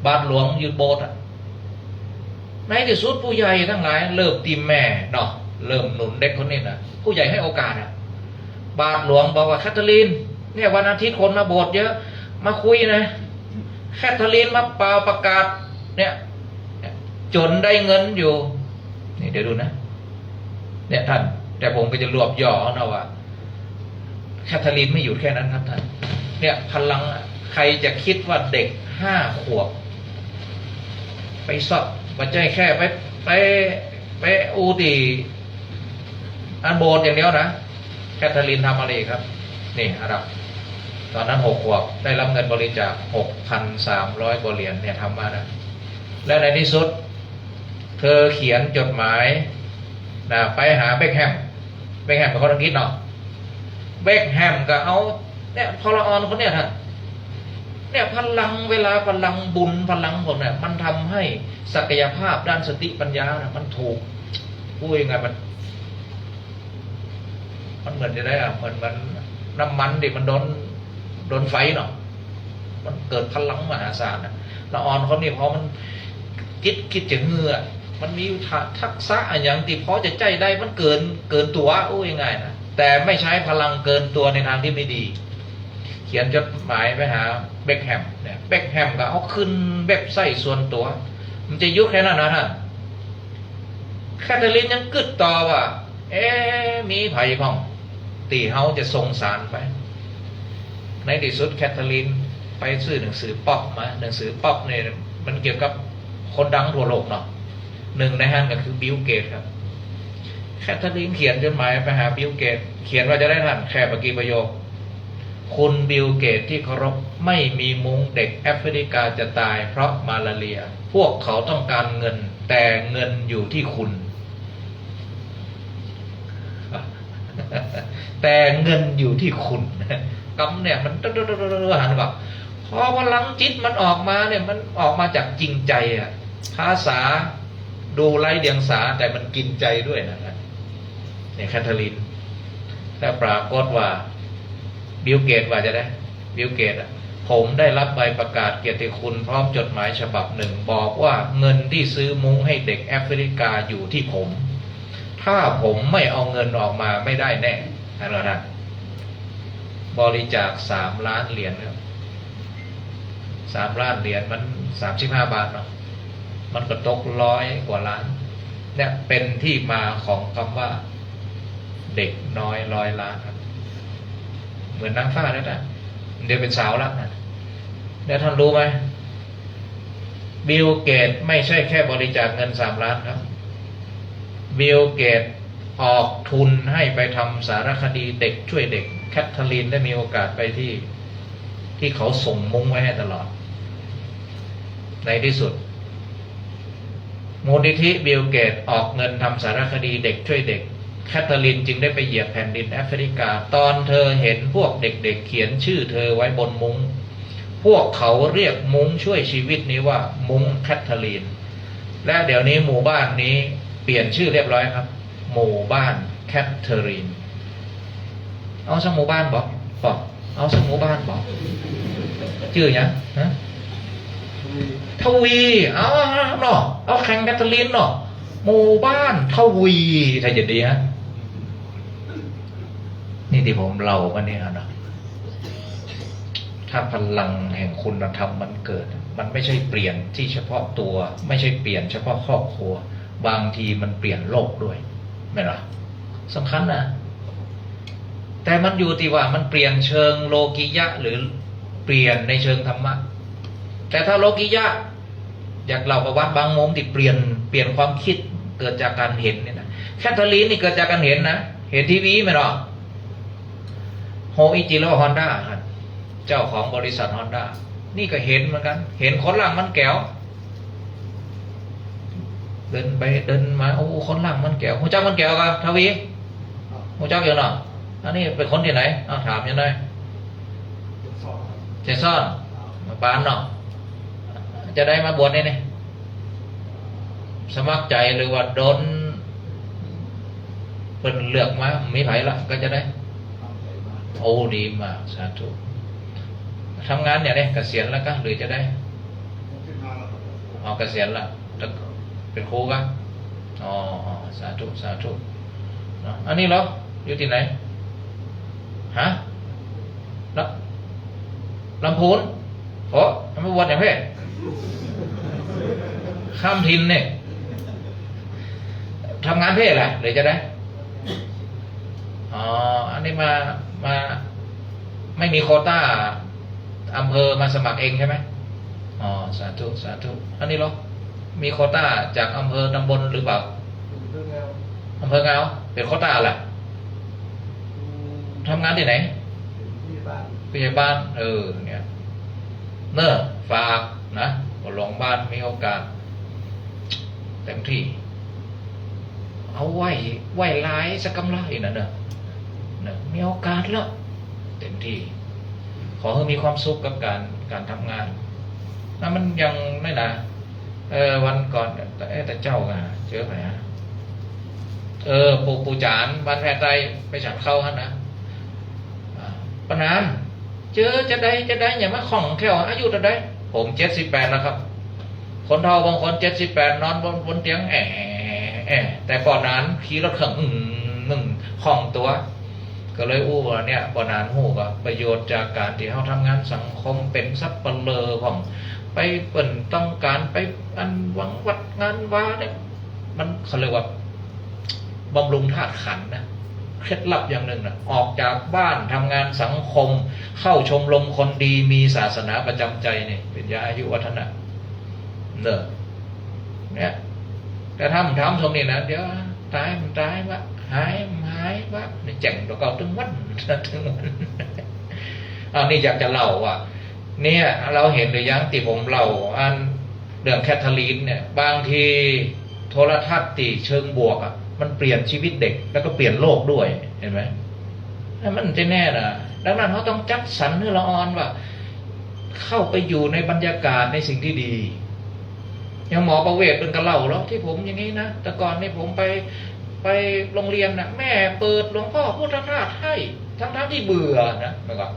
บาทหลวงอยู่โบสถ์อะ ในตี้สุดผู้ใหญ่ตังหลายเริ่มตี้แม่เนาะ เริ่มหนุนเด็กคนนี้นะ ผู้ใหญ่ให้โอกาสอะ บาทหลวงบอกว่า แคทเธอรีน เนี่ยวันอาทิตย์คนมาโบสถ์เยอะ มาคุยนะ แคทเธอรีนมาเป่าประกาศเนี่ย จ๋นได้เงินอยู่ นี่เดี๋ยวดูนะ เนี่ยท่าน แต่ผมก็จะรวบย่อเอานะว่า แคทเธอรีนไม่หยุดแค่นั้นครับท่าน เนี่ยพลังอะ ใครจะคิดว่าเด็กห้าขวบ ไปสอบ บ่ใจ้แค่ไป ไป ไปอู้ตี้อันโบสถ์อย่างเดียวนะ แคทเธอรีนทำอะไรอีกครับ นี่อันดับ ต๋อนนั้นหกขวบ ได้ฮับเงินบริจาค หกปันสามร้อย กว่าเหรียญเนี่ย ทำมานะ และในตี้สุด เธอเขียนจดหมายนะ ไปหาเบ็คแฮม เบ็คแฮมเป๋นคนอังกฤษเนาะ เบ็คแฮมก็เอา เนี่ย พอละออนคนเนี่ยท่าน เนี่ย พลัง เวลาพลังบุญ พลังพวกเนี่ย มันทำหื้อศักยภาพด้านสติปัญญานะ มันถูก พูดยังไง มัน มันเหมือนจะได้อะ เหมือน เหมือนน้ำมันตี้มันโดน โดนไฟเนาะ มันเกิดพลังมหาศาลนะ ละออนคนนี้พอมันกึ๊ด กึ๊ดจะหื้ออะ มันมีทักษะอะหยังตี้พอจะใจ๊ได้ มันเกิน เกินตั๋ว อู้ง่ายๆ นะ แต่ไม่ใช้พลังเกินตั๋วในตางตี้ไม่ดี เขียนจดหมายไปหาเบ็คแฮมเนี่ย เบ็คแฮมก็เอาขึ้นเว็บไซต์ส่วนตั๋ว มันจะหยุดแค่นั้นนะท่าน แคทเธอรีนยังกึ๊ดต่อว่า เอ๊ะ มีใผพ่อง ตี้เฮาจะส่งสารไป ในตี้สุดแคทเธอรีนไปซื้อหนังสือป๊อปมา หนังสือป๊อปเนี่ยมันเกี่ยวกับคนดังทั่วโลกเนาะ หนึ่งในหั้นก็คือบิล เกตส์ครับ แคทเธอรีนเขียนจดหมายไปหาบิล เกตส์ เขียนว่าจะได้ท่าน แค่บ่กี่ประโยค คุณบิล เกตส์ตี้เคารพ ไม่มีมุ้ง เด็กแอฟริกาจะตายเพราะมาลาเรีย พวกเขาต้องการเงิน แต่เงินอยู่ที่คุณ แต่เงินอยู่ที่คุณ กำเนี่ยมัน หันก่อน พอพลังจิตมันออกมาเนี่ย มันออกมาจากจริงใจอะ ภาษาดูไร้เดียงสา แต่มันกินใจด้วยนะ เนี่ยแคทเธอรีน แต่ปรากฏว่าบิล เกตส์ว่าจะได้ บิล เกตส์อะ ผมได้รับใบประกาศเกียรติคุณพร้อมจดหมายฉบับหนึ่ง บอกว่าเงินที่ซื้อมุ้งให้เด็กแอฟริกาอยู่ที่ผม ถ้าผมไม่เอาเงินออกมาไม่ได้แน่ หันก่อนนะ บริจาคสามล้านเหรียญครับ สามล้านเหรียญมันสามสิบห้าบาทเนาะ มันก็ตกร้อยกว่าล้าน เนี่ยเป๋นตี้มาของกำว่าเด็กน้อยร้อยล้านครับ เหมือนนางฟ้าแล้วนะ เดี๋ยวเป๋นสาวแล้วนะ แล้วท่านรู้ไหม บิล เกตส์ไม่ใช่แค่บริจาคเงินสามล้านครับ บิล เกตส์ออกทุนให้ไปทำสารคดีเด็กช่วยเด็ก แคทเธอรีนได้มีโอกาสไปตี้ ตี้เขาส่งมุ้งไว้ให้ตลอด ในตี้สุด มูลนิธิบิล เกตส์ออกเงินทำสารคดีเด็กช่วยเด็ก แคทเธอรีนจึงได้ไปเหยียบแผ่นดินแอฟริกา ตอนเธอเห็นพวกเด็กๆ เขียนชื่อเธอไว้บนมุ้ง พวกเขาเรียกมุ้งช่วยชีวิตนี้ว่ามุ้งแคทเธอรีน และเดี๋ยวนี้หมู่บ้านนี้เปลี่ยนชื่อเรียบร้อยครับ หมู่บ้านแคทเธอรีน เอาสักหมู่บ้านบ่ บ่ เอาสักหมู่บ้านบ่ จื้อหยัง ฮะ ทวี เอา เอาเนาะ เอาแข่งแคทเธอรีนเนาะ หมู่บ้านทวี ถ้าจะดีฮะ นี่ตี้ผมเล่ามาเนี่ยนะ ถ้าพลังแห่งคุณธรรมมันเกิด มันไม่ใช่เปลี่ยนตี้เฉพาะตัว ไม่ใช่เปลี่ยนเฉพาะครอบครัว บางทีมันเปลี่ยนโลกด้วย แม่นบ่ สำคัญนะ แต่มันอยู่ตี้ว่ามันเปลี่ยนเชิงโลกิยะหรือเปลี่ยนในเชิงธรรมะ แต่ถ้าโลกิยะ อยากเล่าประวัติบางมุมตี้เปลี่ยน เปลี่ยนความคิด เกิดจากการเห็นเนี่ยนะ แคทเธอรีนนี่เกิดจากการเห็นนะ เห็นทีวีแม่นบ่ โฮอิจิโร่ ฮอนด้า ครับ เจ้าของบริษัทฮอนด้า นี่ก็เห็นเหมือนกั๋น เห็นคนล่างมันแก๋ว เดินไปเดินมา โอ้ คนล่างมันแก๋ว ฮู้จักมันแก๋วก่า ทวี ฮู้จักอยู่เนาะ อันนี้เป๋นคนตี้ไหน อ้าว ถามอยู่หน้อย เจสัน มาปานเนาะ จะได้มาบวชนี่นี่ สมัครใจ๋หรือว่าโดนเปิ้นเลือกมา มีใผละ ก็จะได้ โอ้ ดีมาก สาธุ ทำงานเนี่ยเนี่ย เกษียณแล้วก่า หรือจะได้ อ๋อ เกษียณละ แล้วเป๋นครูก่า อ๋อ อ๋อ สาธุ สาธุ เนาะ อันนี้เหรอ อยู่ตี้ไหน ฮะ ละ ลำพูน โอ้ มาบวชอย่างเพ่ ข้ามถิ่นเนี่ย ทำงานเพ่แหละ หรือจะได้ อ๋อ อันนี้มา มา ไม่มีโควต้า อำเภอมาสมัครเองใช่ไหม อ๋อ สาธุ สาธุ อันนี้เหรอ มีโควต้าจากอำเภอตำบลหรือเปล่า อำเภองาว เป๋นโควต้าแหละ ทำงานตี้ไหน ที่บ้าน ผู้ใหญ่บ้าน เออ เนี่ย เน่อ ฝากนะ ว่าหลวงบ้านมีโอกาส เต็มตี้ เอาไหว้ ไหว้ลายสักกำละอี้นะเน่อ เน่อ มีโอกาสแล้ว เต็มตี้ ขอหื้อมีความสุขกับก๋าน ก๋านทำงาน แล้วมันยังไม่นะ เออ วันก่อน เอ๊ะ แต่เจ้าก่า เจอใผอะ เออ ปู่ ปู่จ๋าร บ้านแพร่ใต้ ไปฉันข้าวหั้นนะ อ่า ป้าหนาน เจอจาใดจาใด อย่ามาข้องแค่ว อายุเต้าใด ผมเจ็ดสิบแปดแล้วครับ คนเฒ่าบางคนเจ็ดสิบแปด นอนบน บนเตียง แอะ แอะ แต่ป้อหนานขี่รถเครื่อง อืม อืม คล่องตั๋ว ก็เลยอู้ว่าเนี่ย ป้อหนานฮู้ก็ประโยชน์จากก๋านตี้เฮาทำงานสังคม เป๋นสัปเหร่อพ่อง ไปเปิ้นต้องก๋านไปอันวังวัดงานวาเนี่ย มัน เขาเรียกว่า บำรุงธาตุขันธ์นะ เคล็ดลับอย่างนึ่งนะ ออกจากบ้านทำงานสังคม เข้าชมรมคนดี มีศาสนาประจำใจนี่ เป๋นยาอายุวัฒนะ เน่อ เนี่ย แต่ถ้าบ่ทำตรงนี้นะ เดี๋ยวต๋าย มันต๋ายวะ หาย มันหายวะ นี่แจ้งตั๋วเก่าตึงวัน ตึงวัน อันนี้อยากจะเล่าว่า เนี่ย เฮาหันหรือยังตี้ผมเล่าอันเรื่องแคทเธอรีนเนี่ย บางทีโทรทัศน์ตี้เชิงบวกอะ มันเปลี่ยนชีวิตเด็ก แล้วก็เปลี่ยนโลกด้วย หันไหม แล้วมันจะแน่นะ ดังนั้นเฮาต้องจัดสรรหื้อละอ่อนว่า เข้าไปอยู่ในบรรยากาศในสิ่งที่ดี อย่างหมอประเวศเปิ้นก็เล่าแล้ว ตี้ผมอย่างนี้นะ แต่ก่อนนี่ผมไป ไปโฮงเฮียนนะ แม่เปิดหลวงพ่อพุทธทาสให้ ทั้งๆ ตี้เบื่อนะ มันก็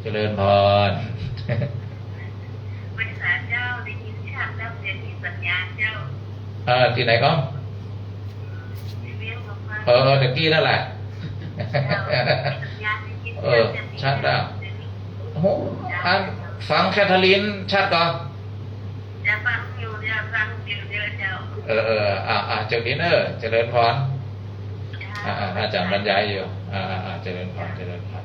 เจริญพร ไหว้สาเจ้า ได้ยินชัดแล้ว เดี๋ยวนี้สัญญาณเจ้า เออ ตี้ไหนก่อ เออ ตะกี้นั่นแหละ เออ ชัดแล้ว โอ้โห อันฟังแคทเธอรีนชัดก่อ เดี๋ยวฟังอยู่ เดี๋ยวฟังอยู่ เดี๋ยวเจ้า เออ เออ อ่ะ อ่ะ เจ้าดีเนอะ เจริญพร อ่ะ อ่ะ อาจ๋ารย์บรรยายอยู่ อ่ะ อ่ะ อ่ะ เจริญพร เจริญพร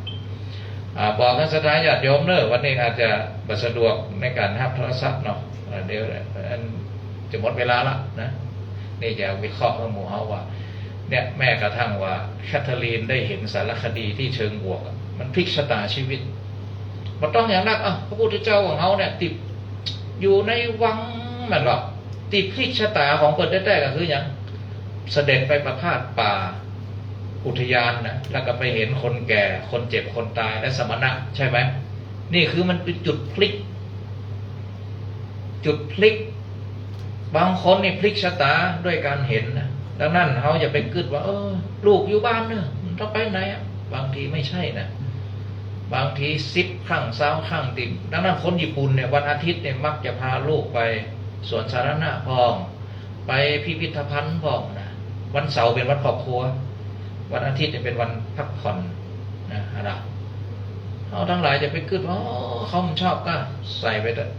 อ่ะ บอกท่านศรัทธาญาติโยมเนอะ วันนี้อาจจะบ่สะดวกในก๋านฮับโทรศัพท์เนาะ อ่ะ เดี๋ยว อัน จะหมดเวลาละนะ นี่จะวิเคราะห์หื้อหมู่เฮาว่า เนี่ย แม้กระทั่งว่าแคทเธอรีนได้หันสารคดีตี้เชิงบวกอะ มันพลิกชะตาชีวิต บ่ต้องอย่างนัก อ่ะ พระพุทธเจ้าของเฮาเนี่ย ตี้อยู่ในวังแม่นก่อ ตี้พลิกชะตาของเปิ้นแต๊ๆ ก็คือหยัง เสด็จไปประพาสป่าอุทยานนะ แล้วก็ไปหันคนแก่ คนเจ็บ คนต๋าย และสมณะ ใช่ไหม นี่คือมันเป๋นจุดพลิก จุดพลิก บางคนนี่พลิกชะตาด้วยก๋านหันนะ ดังนั้นเฮาอย่าไปกึ๊ดว่า เออ ลูกอยู่บ้านเนอะ มันจะไปไหนอะ บางทีไม่ใช่นะ บางทีสิบครั้ง ซาวครั้งตี้ ดังนั้นคนญี่ปุ่นเนี่ย วันอาทิตย์เนี่ย มักจะพาลูกไปสวนสาธารณะพ่อง ไปพิพิธภัณฑ์พ่องนะ วันเสาร์เป๋นวันครอบครัว วันอาทิตย์เนี่ยเป๋นวันพักผ่อนนะ อันนะ เฮาตังหลายจะไปกึ๊ดว่า อ๋อ เขาบ่ชอบก็ใส่ไปเถอะ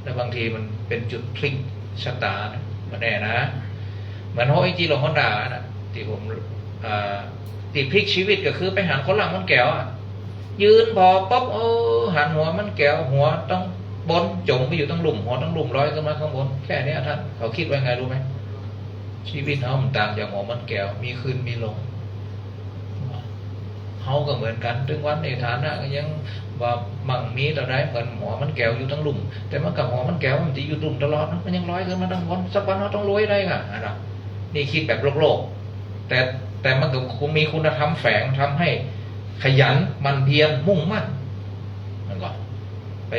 แล้วบางทีมันเป๋นจุดพลิกชะตานะ บ่แน่นะ เหมือนโฮอิจิโร่ ฮอนด้านะ ตี้ผม อ่า ตี้พลิกชีวิตก็คือไปหันคนล้างมันแก้วอะ ยืนผ่อปั๊บ เออ หันหัวมันแก้ว หัวตังบนจ๋มไปอยู่ตังลุ่ม หัวตังลุ่มลอยขึ้นมาข้างบน แค่เนี้ยท่าน เขากึ๊ดไว้ไงรู้ไหม ชีวิตเฮามันต่างจากหัวมันแก้ว มีขึ้นมีลง เฮาก็เหมือนกั๋น ตึงวันนี้ฐานะก็ยังบ่มั่งมีเต้าใดเหมือนหัวมันแก้วอยู่ตังลุ่ม แต่มันก็หัวมันแก้วมันจะอยู่ลุ่มตลอดนะ มันยังลอยขึ้นมาตังบน สักวันเฮาต้องรวยได้ก่ะ อันนะ นี่กึ๊ดแบบโลกๆ แต่ แต่มันก็คงมีคุณธรรมแฝงทำหื้อขยันหมั่นเพียรมุ่งมั่น มันก็ไป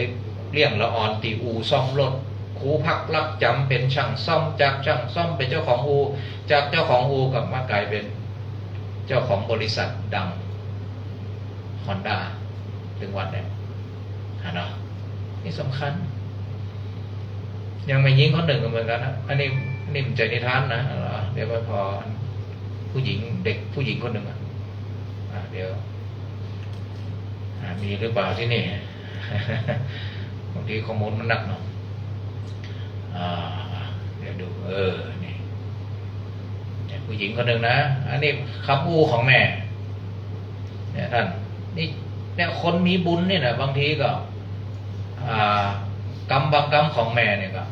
เลี้ยงละอ่อนตี้อู่ซ่อมรถ ครูพักลักจ๋ำเป๋นช่างซ่อม จากช่างซ่อมเป๋นเจ้าของอู่ จากเจ้าของอู่ก็มากลายเป๋นเจ้าของบริษัทดัง ฮอนด้า ตึงวันเนี่ย หันเนาะ นี่สำคัญ อย่างแม่ญิงคนนึ่งก็เหมือนกั๋นนะ อันนี้ อันนี้มันจะนิทานนะ เดี๋ยวไปผ่อผู้ญิง เด็กผู้ญิงคนนึ่งอะ อ่ะ เดี๋ยว อ่ะ มีหรือเปล่าตี้นี่ บางทีข้อมูลมันนักเนาะ อ่า เดี๋ยวดู เออ นี่ เนี่ย ผู้ญิงคนนึ่งนะ อันนี้กำอู้ของแม่ เนี่ยท่าน นี่ เนี่ย คนมีบุญนี่นะ บางทีก็ อ่า กำบางกำของแม่เนี่ยก็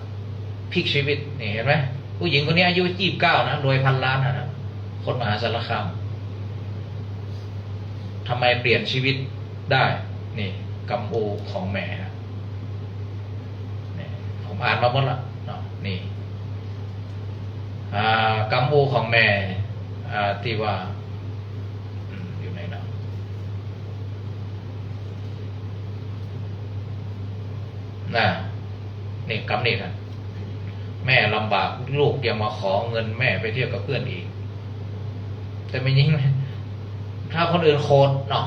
พลิกชีวิต นี่เห็นไหม ผู้ญิงคนนี้อายุยี่สิบเก้านะ รวยพันล้านนะ คนมหาสารคาม ทำไมเปลี่ยนชีวิตได้ นี่ กำอูของแม่ฮะ นี่ ผมอ่านมาหมดละเนาะ นี่ อ่า กำอูของแม่ อ่า ตี้ว่า อืม อยู่ไหนเนาะ น่ะ นี่กำนี้นะ แม่ลำบาก ลูกยังมาขอเงินแม่ไปเที่ยวกับเพื่อนอีก แต่แม่ญิง ถ้าคนอื่นโขดเนาะ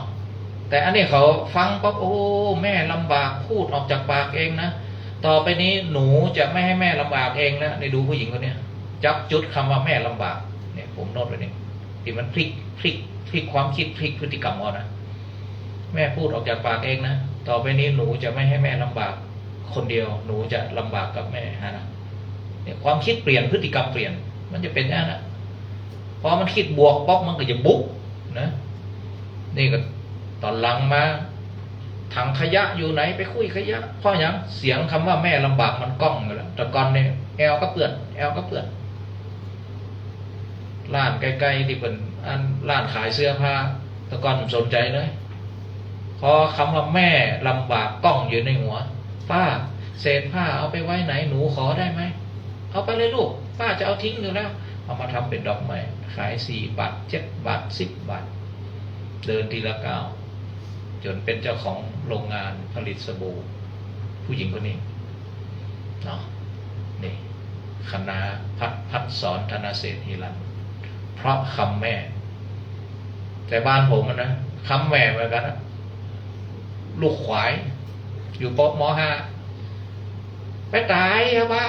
แต่อันนี้เขาฟังปั๊บ โอ้ แม่ลำบาก พูดออกจากปากเองนะ ต่อไปนี้หนูจะไม่ให้แม่ลำบากเองแล้ว นี่ดูผู้หญิงคนเนี้ย จับจุดคำว่าแม่ลำบาก เนี่ย ผมโน้ตไว้นี่ ตี้มันพลิก พลิก พลิกความคิด พลิกพฤติกรรมเขานะ แม่พูดออกจากปากเองนะ ต่อไปนี้หนูจะไม่ให้แม่ลำบากคนเดียว หนูจะลำบากกับแม่ฮะนะ เนี่ย ความคิดเปลี่ยน พฤติกรรมเปลี่ยน มันจะเป็นอย่างนั้นนะ พอมันคิดบวกปั๊บ มันก็จะบุกนะ นี่ก็ต๋อนหลังมา ถังขยะอยู่ไหน ไปคุ้ยขยะ เพราะหยัง เสียงคำว่าแม่ลำบากมันก้องอยู่แล้ว แต่ก่อนเนี่ย แอ่วกับเปื้อน แอ่วกับเปื้อน ร้านใก้ๆ ตี้เปิ้น อัน ร้านขายเสื้อผ้า แต่ก่อนบ่สนใจ๋เลย พอคำว่าแม่ลำบากก้องอยู่ในหัว "ป้า เศษผ้าเอาไปไว้ไหน หนูขอได้ไหม" "เอาไปเลยลูก ป้าจะเอาทิ้งอยู่แล้ว" เอามาทำเป๋นดอกไม้ ขายสี่บาท เจ็ดบาท สิบบาท เดินทีละก้าว จ๋นเป๋นเจ้าของโรงงานผลิตสบู่ ผู้หญิงคนนี้ เนาะ นี่ คณาพัฒน์ พัฒน์สอน ธนเศรษฐ หิรัญ เพราะคำแม่ แต่บ้านผมอะนะ คำแม่เหมือนกั๋นนะ ลูกขวาย อยู่ป ม.ห้า ไปต๋ายอะวะ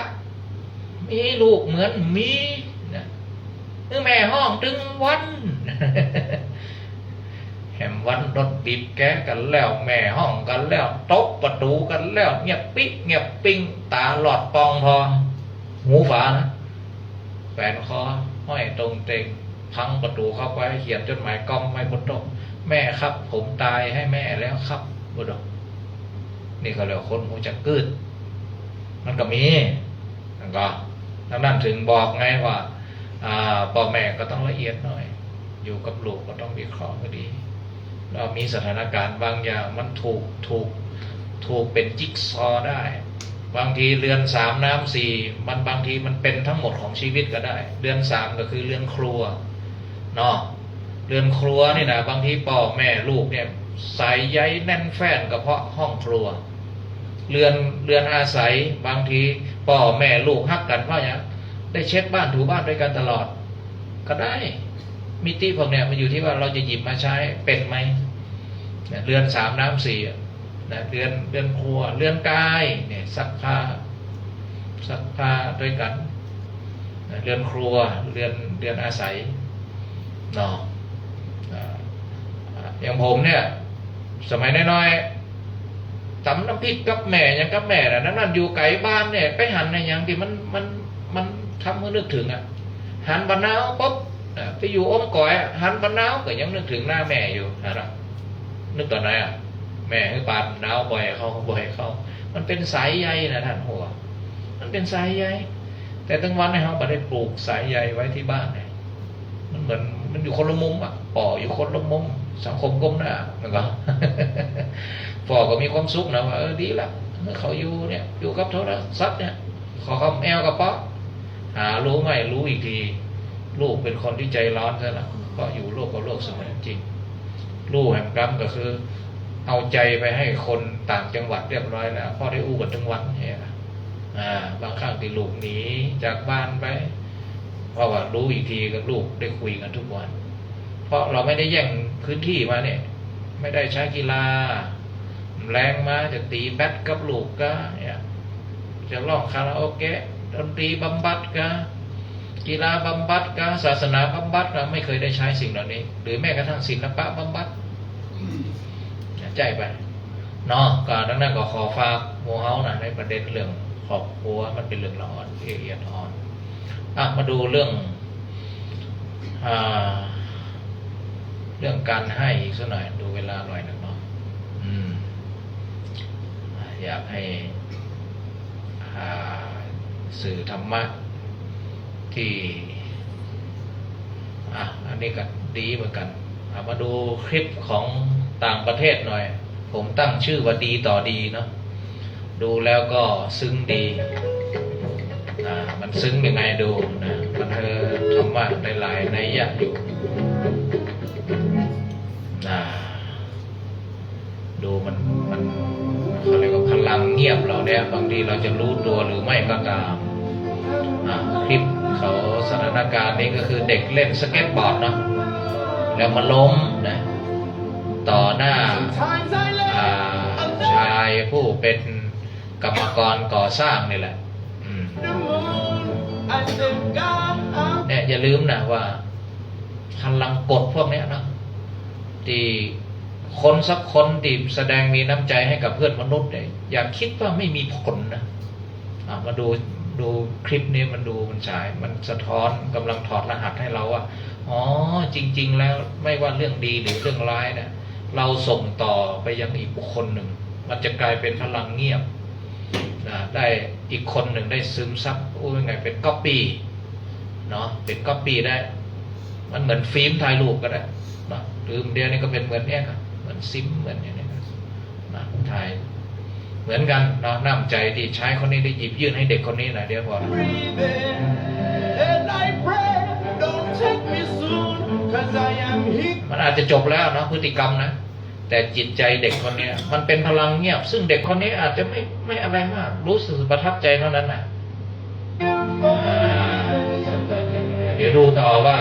มีลูกเหมือนหมีนะ หื้อแม่ฮ้องตึงวัน แหมวันรถบีบแกกั๋นแล้ว แม่ฮ้องกั๋นแล้ว ตบประตู๋กั๋นแล้ว เงียบปิ๊กเงียบปิ๊ง ต๋าหลอดป่องผ่อ หูฝาดนะ แขวนคอ ห้อยตรงเตง พังประตู๋เข้าไป เขียนจดหมายก๊อมไว้บนโต๊ะ "แม่ครับ ผมตายให้แม่แล้วครับ" บ่ดอก นี่เขาเรียกว่าคนฮู้จักกึ๊ด มันก็มี มันก็ ดังนั้นเถิงบอกไงว่า อ่า ป้อแม่ก็ต้องละเอียดหน่อย อยู่กับลูกก็ต้องวิเคราะห์ให้ดี แล้วมีสถานการณ์บางอย่างมันถูก ถูก ถูกเป๋นจิ๊กซอว์ได้ บางทีเรือนสามน้ำสี่ มัน บางทีมันเป๋นทั้งหมดของชีวิตก็ได้ เรือนสามก็คือเรือนครัว เนาะ เรือนครัวนี่นะ บางทีป้อแม่ลูกเนี่ย ใยใยแน่นแฟ้นก็เพราะห้องครัว เรือน เรือนอาศัย บางทีป้อแม่ลูกฮักกั๋นเพราะหยัง ได้เช็ดบ้านถูบ้านด้วยกั๋นตลอด ก็ได้ มิติพวกเนี่ยมันอยู่ที่ว่าเราจะหยิบมาใช้เป๋นไหม เนี่ย เรือนสามน้ำสี่อะ นะ เรือน เรือนครัว เรือนกาย เนี่ย ซักผ้า ซักผ้าด้วยกั๋น นะ เรือนครัว เรือน เรือนอาศัย เนาะ อ่า อย่างผมเนี่ย สมัยน้อยๆ ต๋ำน้ำพริกกับแม่ หยังกับแม่น่ะ ดังนั้นอยู่ไก๋บ้านเนี่ย ไปหันอะหยังตี้มัน มัน มันทำหื้อนึกเถิงอะ หันบ่านาวปุ๊บ อ่า ไปอยู่อมก๋อยอะ หันบ่านาวก็ยังนึกเถิงหน้าแม่อยู่ หันอะ นึกต๋อนไหนอะ แม่หื้อปานบ่านาวบ่อยเข้า บ่อยเข้า มันเป๋นสายใยนะท่าน หัว มันเป๋นสายใย แต่ตึงวันนี้เฮาบ่ได้ปลูกสายใยไว้ตี้บ้านไง มันเหมือน มันอยู่คนละมุมอะ ป้ออยู่คนละมุม สังคมก้มหน้า มันก็ ป้อก็มีความสุขนะว่า เออ ดีละ เออ เขาอยู่เนี่ย อยู่กับโทรศัพท์เนี่ย ขอคำแอวกระเป๋า หาฮู้ไม่ฮู้อีกที ลูกเป๋นคนตี้ใจ๋ฮ้อนซะละ เพราะอยู่โลกกับโลกเสมือนจริง ลูกแหมกำก็คือ เอาใจ๋ไปหื้อคนต่างจังหวัดเรียบร้อยแล้ว เพราะได้อู้กั๋นตึงวันเนี่ย อ่า บางครั้งตี้ลูกหนีจากบ้านไป เพราะว่าฮู้อีกทีก็ลูกได้คุยกั๋นทุกวัน เพราะเราไม่ได้แย่งพื้นที่มาเนี่ย ไม่ได้ใช้กีฬา แลงมาจะตี๋แบดกับลูกก็เนี่ย จะร้องคาราโอเกะ ดนตรีบำบัดก็ กีฬาบำบัดก็ ศาสนาบำบัดก็ ไม่เคยได้ใช้สิ่งเหล่านี้ หรือแม้กระทั่งศิลปะบำบัด ใจ๊ไป เนาะ ก็ดังนั้นก็ขอฝากหมู่เฮานะ ในประเด็นเรื่องครอบครัว มันเป๋นเรื่องละอ่อน ละเอียดอ่อน อ่ะ มาดูเรื่อง อ่า เรื่องก๋านหื้ออีกสักหน่อย ดูเวลาหน่อยนึ่งเนาะ อืม อยากหื้อ อ่า สื่อธรรมะตี้ อ่ะ อันนี้ก็ดีเหมือนกั๋น มาดูคลิปของต่างประเทศหน่อย ผมตั้งชื่อว่าดีต่อดีเนาะ ดูแล้วก็ซึ้งดี อ่า มันซึ้งยังไงดูนะ มัน เออ ธรรมะหลายๆ นัยยะอยู่ อ่า ดูมัน มัน เขาเรียกว่าพลังเงียบเหล่าเนี้ย บางทีเราจะรู้ตัวหรือไม่ก็ตาม อ่า คลิปเขาสถานการณ์นี้ก็คือเด็กเล่นสเก็ตบอร์ดเนาะ แล้วมาล้มนะ ต่อหน้า อ่า ชายผู้เป็นกรรมกรก่อสร้างนี่แหละ อืม เนี่ยอย่าลืมนะว่า พลังกดพวกเนี้ยนะ ตี้คนสักคนตี้แสดงมีน้ำใจให้กับเพื่อนมนุษย์เนี่ย อย่าคิดว่าไม่มีผลนะ อ่ะ มาดู ดูคลิปนี้ มันดู มันฉาย มันสะท้อน กำลังถอดรหัสให้เราว่า อ๋อ จริงๆ แล้วไม่ว่าเรื่องดีหรือเรื่องร้ายเนี่ย เราส่งต่อไปยังอีกบุคคลหนึ่ง มันจะกลายเป็นพลังเงียบนะ ได้อีกคนหนึ่งได้ซึมซับ พูดง่ายๆ เป็นก๊อปปี้เนาะ เป็นก๊อปปี้ได้ มันเหมือนฟิล์มถ่ายรูปก็ได้เนาะ หรือเดี๋ยวนี้ก็เป็นเหมือนเนี้ยครับ เหมือนซิม เหมือนอย่างเนี้ยนะ ถ่าย เหมือนกันเนาะ น้ำใจตี้ชายคนนี้ได้หยิบยื่นให้เด็กคนนี้นะ เดี๋ยวก่อน มันอาจจะจบแล้วเนาะ พฤติกรรมนะ แต่จิตใจเด็กคนเนี้ย มันเป็นพลังเงียบ ซึ่งเด็กคนนี้อาจจะไม่ ไม่อะไรมาก รู้สึกประทับใจเท่านั้นนะ เดี๋ยวดูต่อว่า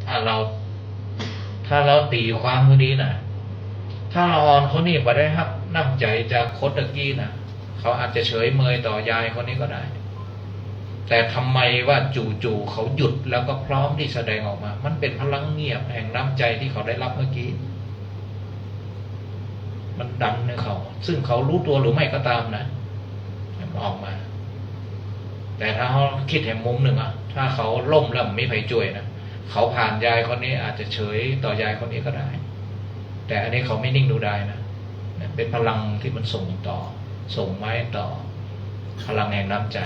ถ้าเรา ถ้าเราตีความดูดีนะ ถ้าละอ่อนคนนี้บ่ได้ฮับน้ำใจจากคนตะกี้นะ เขาอาจจะเฉยเมยต่อยายคนนี้ก็ได้ แต่ทำไมว่าจู่ๆ เขาหยุดแล้วก็พร้อมที่แสดงออกมา มันเป็นพลังเงียบแห่งน้ำใจที่เขาได้รับเมื่อกี้ มันดันให้เขา ซึ่งเขารู้ตัวหรือไม่ก็ตามนะ มันออกมา แต่ถ้าเขาคิดแหมมุมหนึ่งอะ ถ้าเขาล้มแล้วบ่มีใผจ้วยนะ เขาผ่านยายคนนี้อาจจะเฉยต่อยายคนนี้ก็ได้ แต่อันนี้เขาไม่นิ่งดูดายนะ นะ เป็นพลังที่มันส่งต่อ ส่งไม้ต่อ พลังแห่งน้ำใจ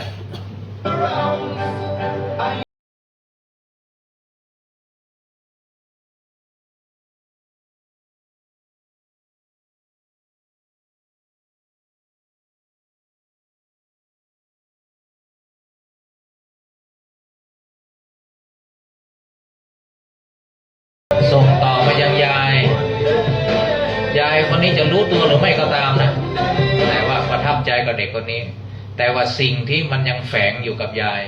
ส่งต่อไปยังยาย ยายคนนี้จะรู้ตัวหรือไม่ก็ตามนะ แต่ว่าประทับใจกับเด็กคนนี้ แต่ว่าสิ่งที่มันยังแฝงอยู่กับยาย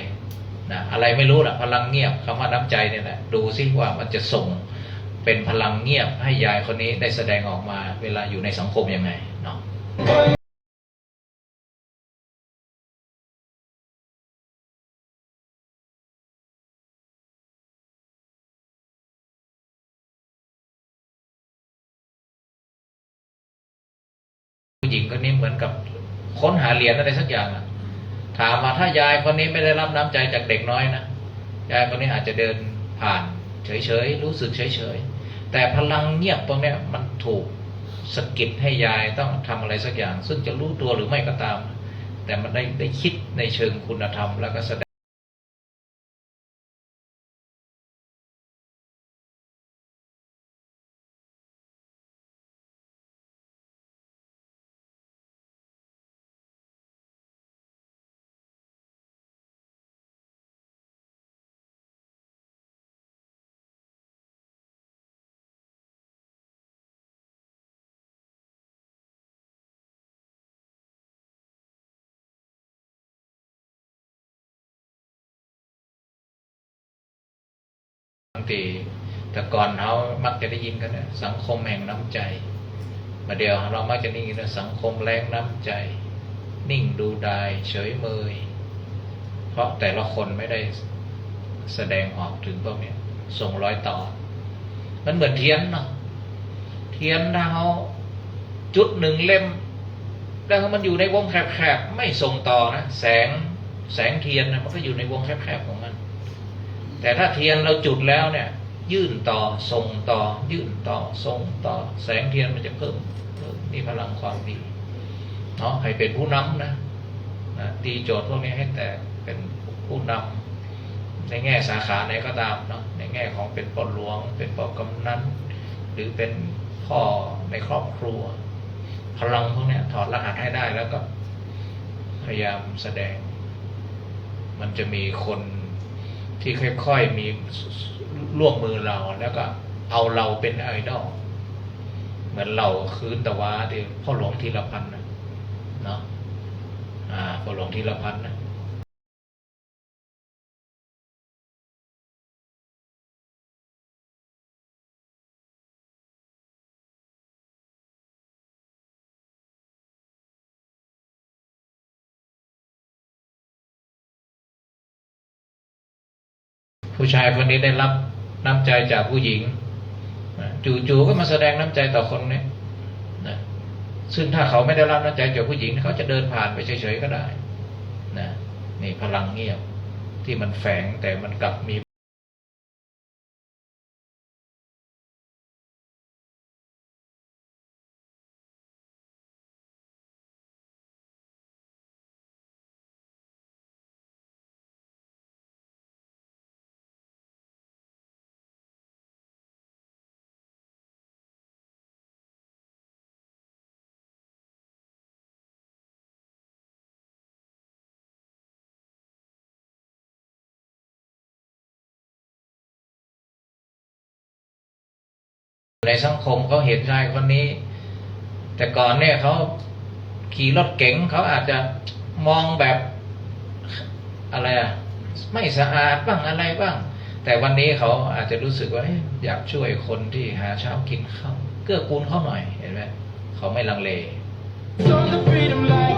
นะ อะไรไม่รู้ล่ะ พลังเงียบ คำว่าน้ำใจเนี่ยแหละ ดูสิว่ามันจะส่งเป็นพลังเงียบให้ยายคนนี้ได้แสดงออกมาเวลาอยู่ในสังคมยังไงเนาะ ผู้หญิงคนนี้เหมือนกับค้นหาเหรียญอะไรสักอย่างอะ ถามว่าถ้ายายคนนี้ไม่ได้รับน้ำใจจากเด็กน้อยนะ ยายคนนี้อาจจะเดินผ่านเฉยๆ รู้สึกเฉยๆ แต่พลังเงียบตรงเนี้ยมันถูกสะกิดให้ยายต้องทำอะไรสักอย่าง ซึ่งจะรู้ตัวหรือไม่ก็ตาม แต่มันได้ ได้คิดในเชิงคุณธรรม แล้วก็แสดง บางที แต่ก่อนเฮามักจะได้ยินกั๋นนะ สังคมแห่งน้ำใจ บ่าเดี่ยวเฮามักจะได้ยินว่าสังคมแล้งน้ำใจ นิ่งดูดาย เฉยเมย เพราะแต่ละคนไม่ได้แสดงออกถึงพวกเนี้ย ส่งรอยต่อ มันเหมือนเทียนเนาะ เทียนถ้าเฮาจุดหนึ่งเล่ม แล้วมันอยู่ในวงแคบๆ ไม่ส่งต่อนะ แสง แสงเทียนนะ มันก็อยู่ในวงแคบๆ ของมัน แต่ถ้าเทียนเราจุดแล้วเนี่ย ยื่นต่อ ส่งต่อ ยื่นต่อ ส่งต่อ แสงเทียนมันจะเพิ่ม เพิ่ม นี่พลังความดีเนาะ ให้เป็นผู้นำนะ นะ ตีโจทย์พวกนี้ให้แตกเป็น ผู้นำในแง่สาขาไหนก็ตามเนาะ ในแง่ของเป็นป้อหลวง เป็นป้อกำนัล หรือเป็นป้อในครอบครัว พลังพวกเนี้ยถอดรหัสให้ได้แล้วก็พยายามแสดง มันจะมีคนที่ค่อยๆมีร่วมมือเรา แล้วก็เอาเราเป็นไอดอล เหมือนเหล่าคืนตะวาตี้ป้อหลวงธีรพันธ์น่ะเนาะ อ่า ป้อหลวงธีรพันธ์น่ะ ผู้ชายคนนี้ได้รับน้ำใจจากผู้หญิงนะ จู่ๆก็มาแสดงน้ำใจต่อคนนี้นะ ซึ่งถ้าเขาไม่ได้รับน้ำใจจากผู้หญิง เขาจะเดินผ่านไปเฉยๆก็ได้นะ นี่พลังเงียบที่มันแฝง แต่มันกลับมี ในสังคมเขาเห็นชายคนนี้ แต่ก่อนเนี่ยเขาขี่รถเก๋ง เขาอาจจะมองแบบ อะไรอะ ไม่สะอาดบ้างอะไรบ้าง แต่วันนี้เขาอาจจะรู้สึกว่า เอ๊ะ อยากช่วยคนที่หาเช้ากินค่ำ เกื้อกูลเขาหน่อย เห็นไหม เขาไม่ลังเล It's on the freedom line.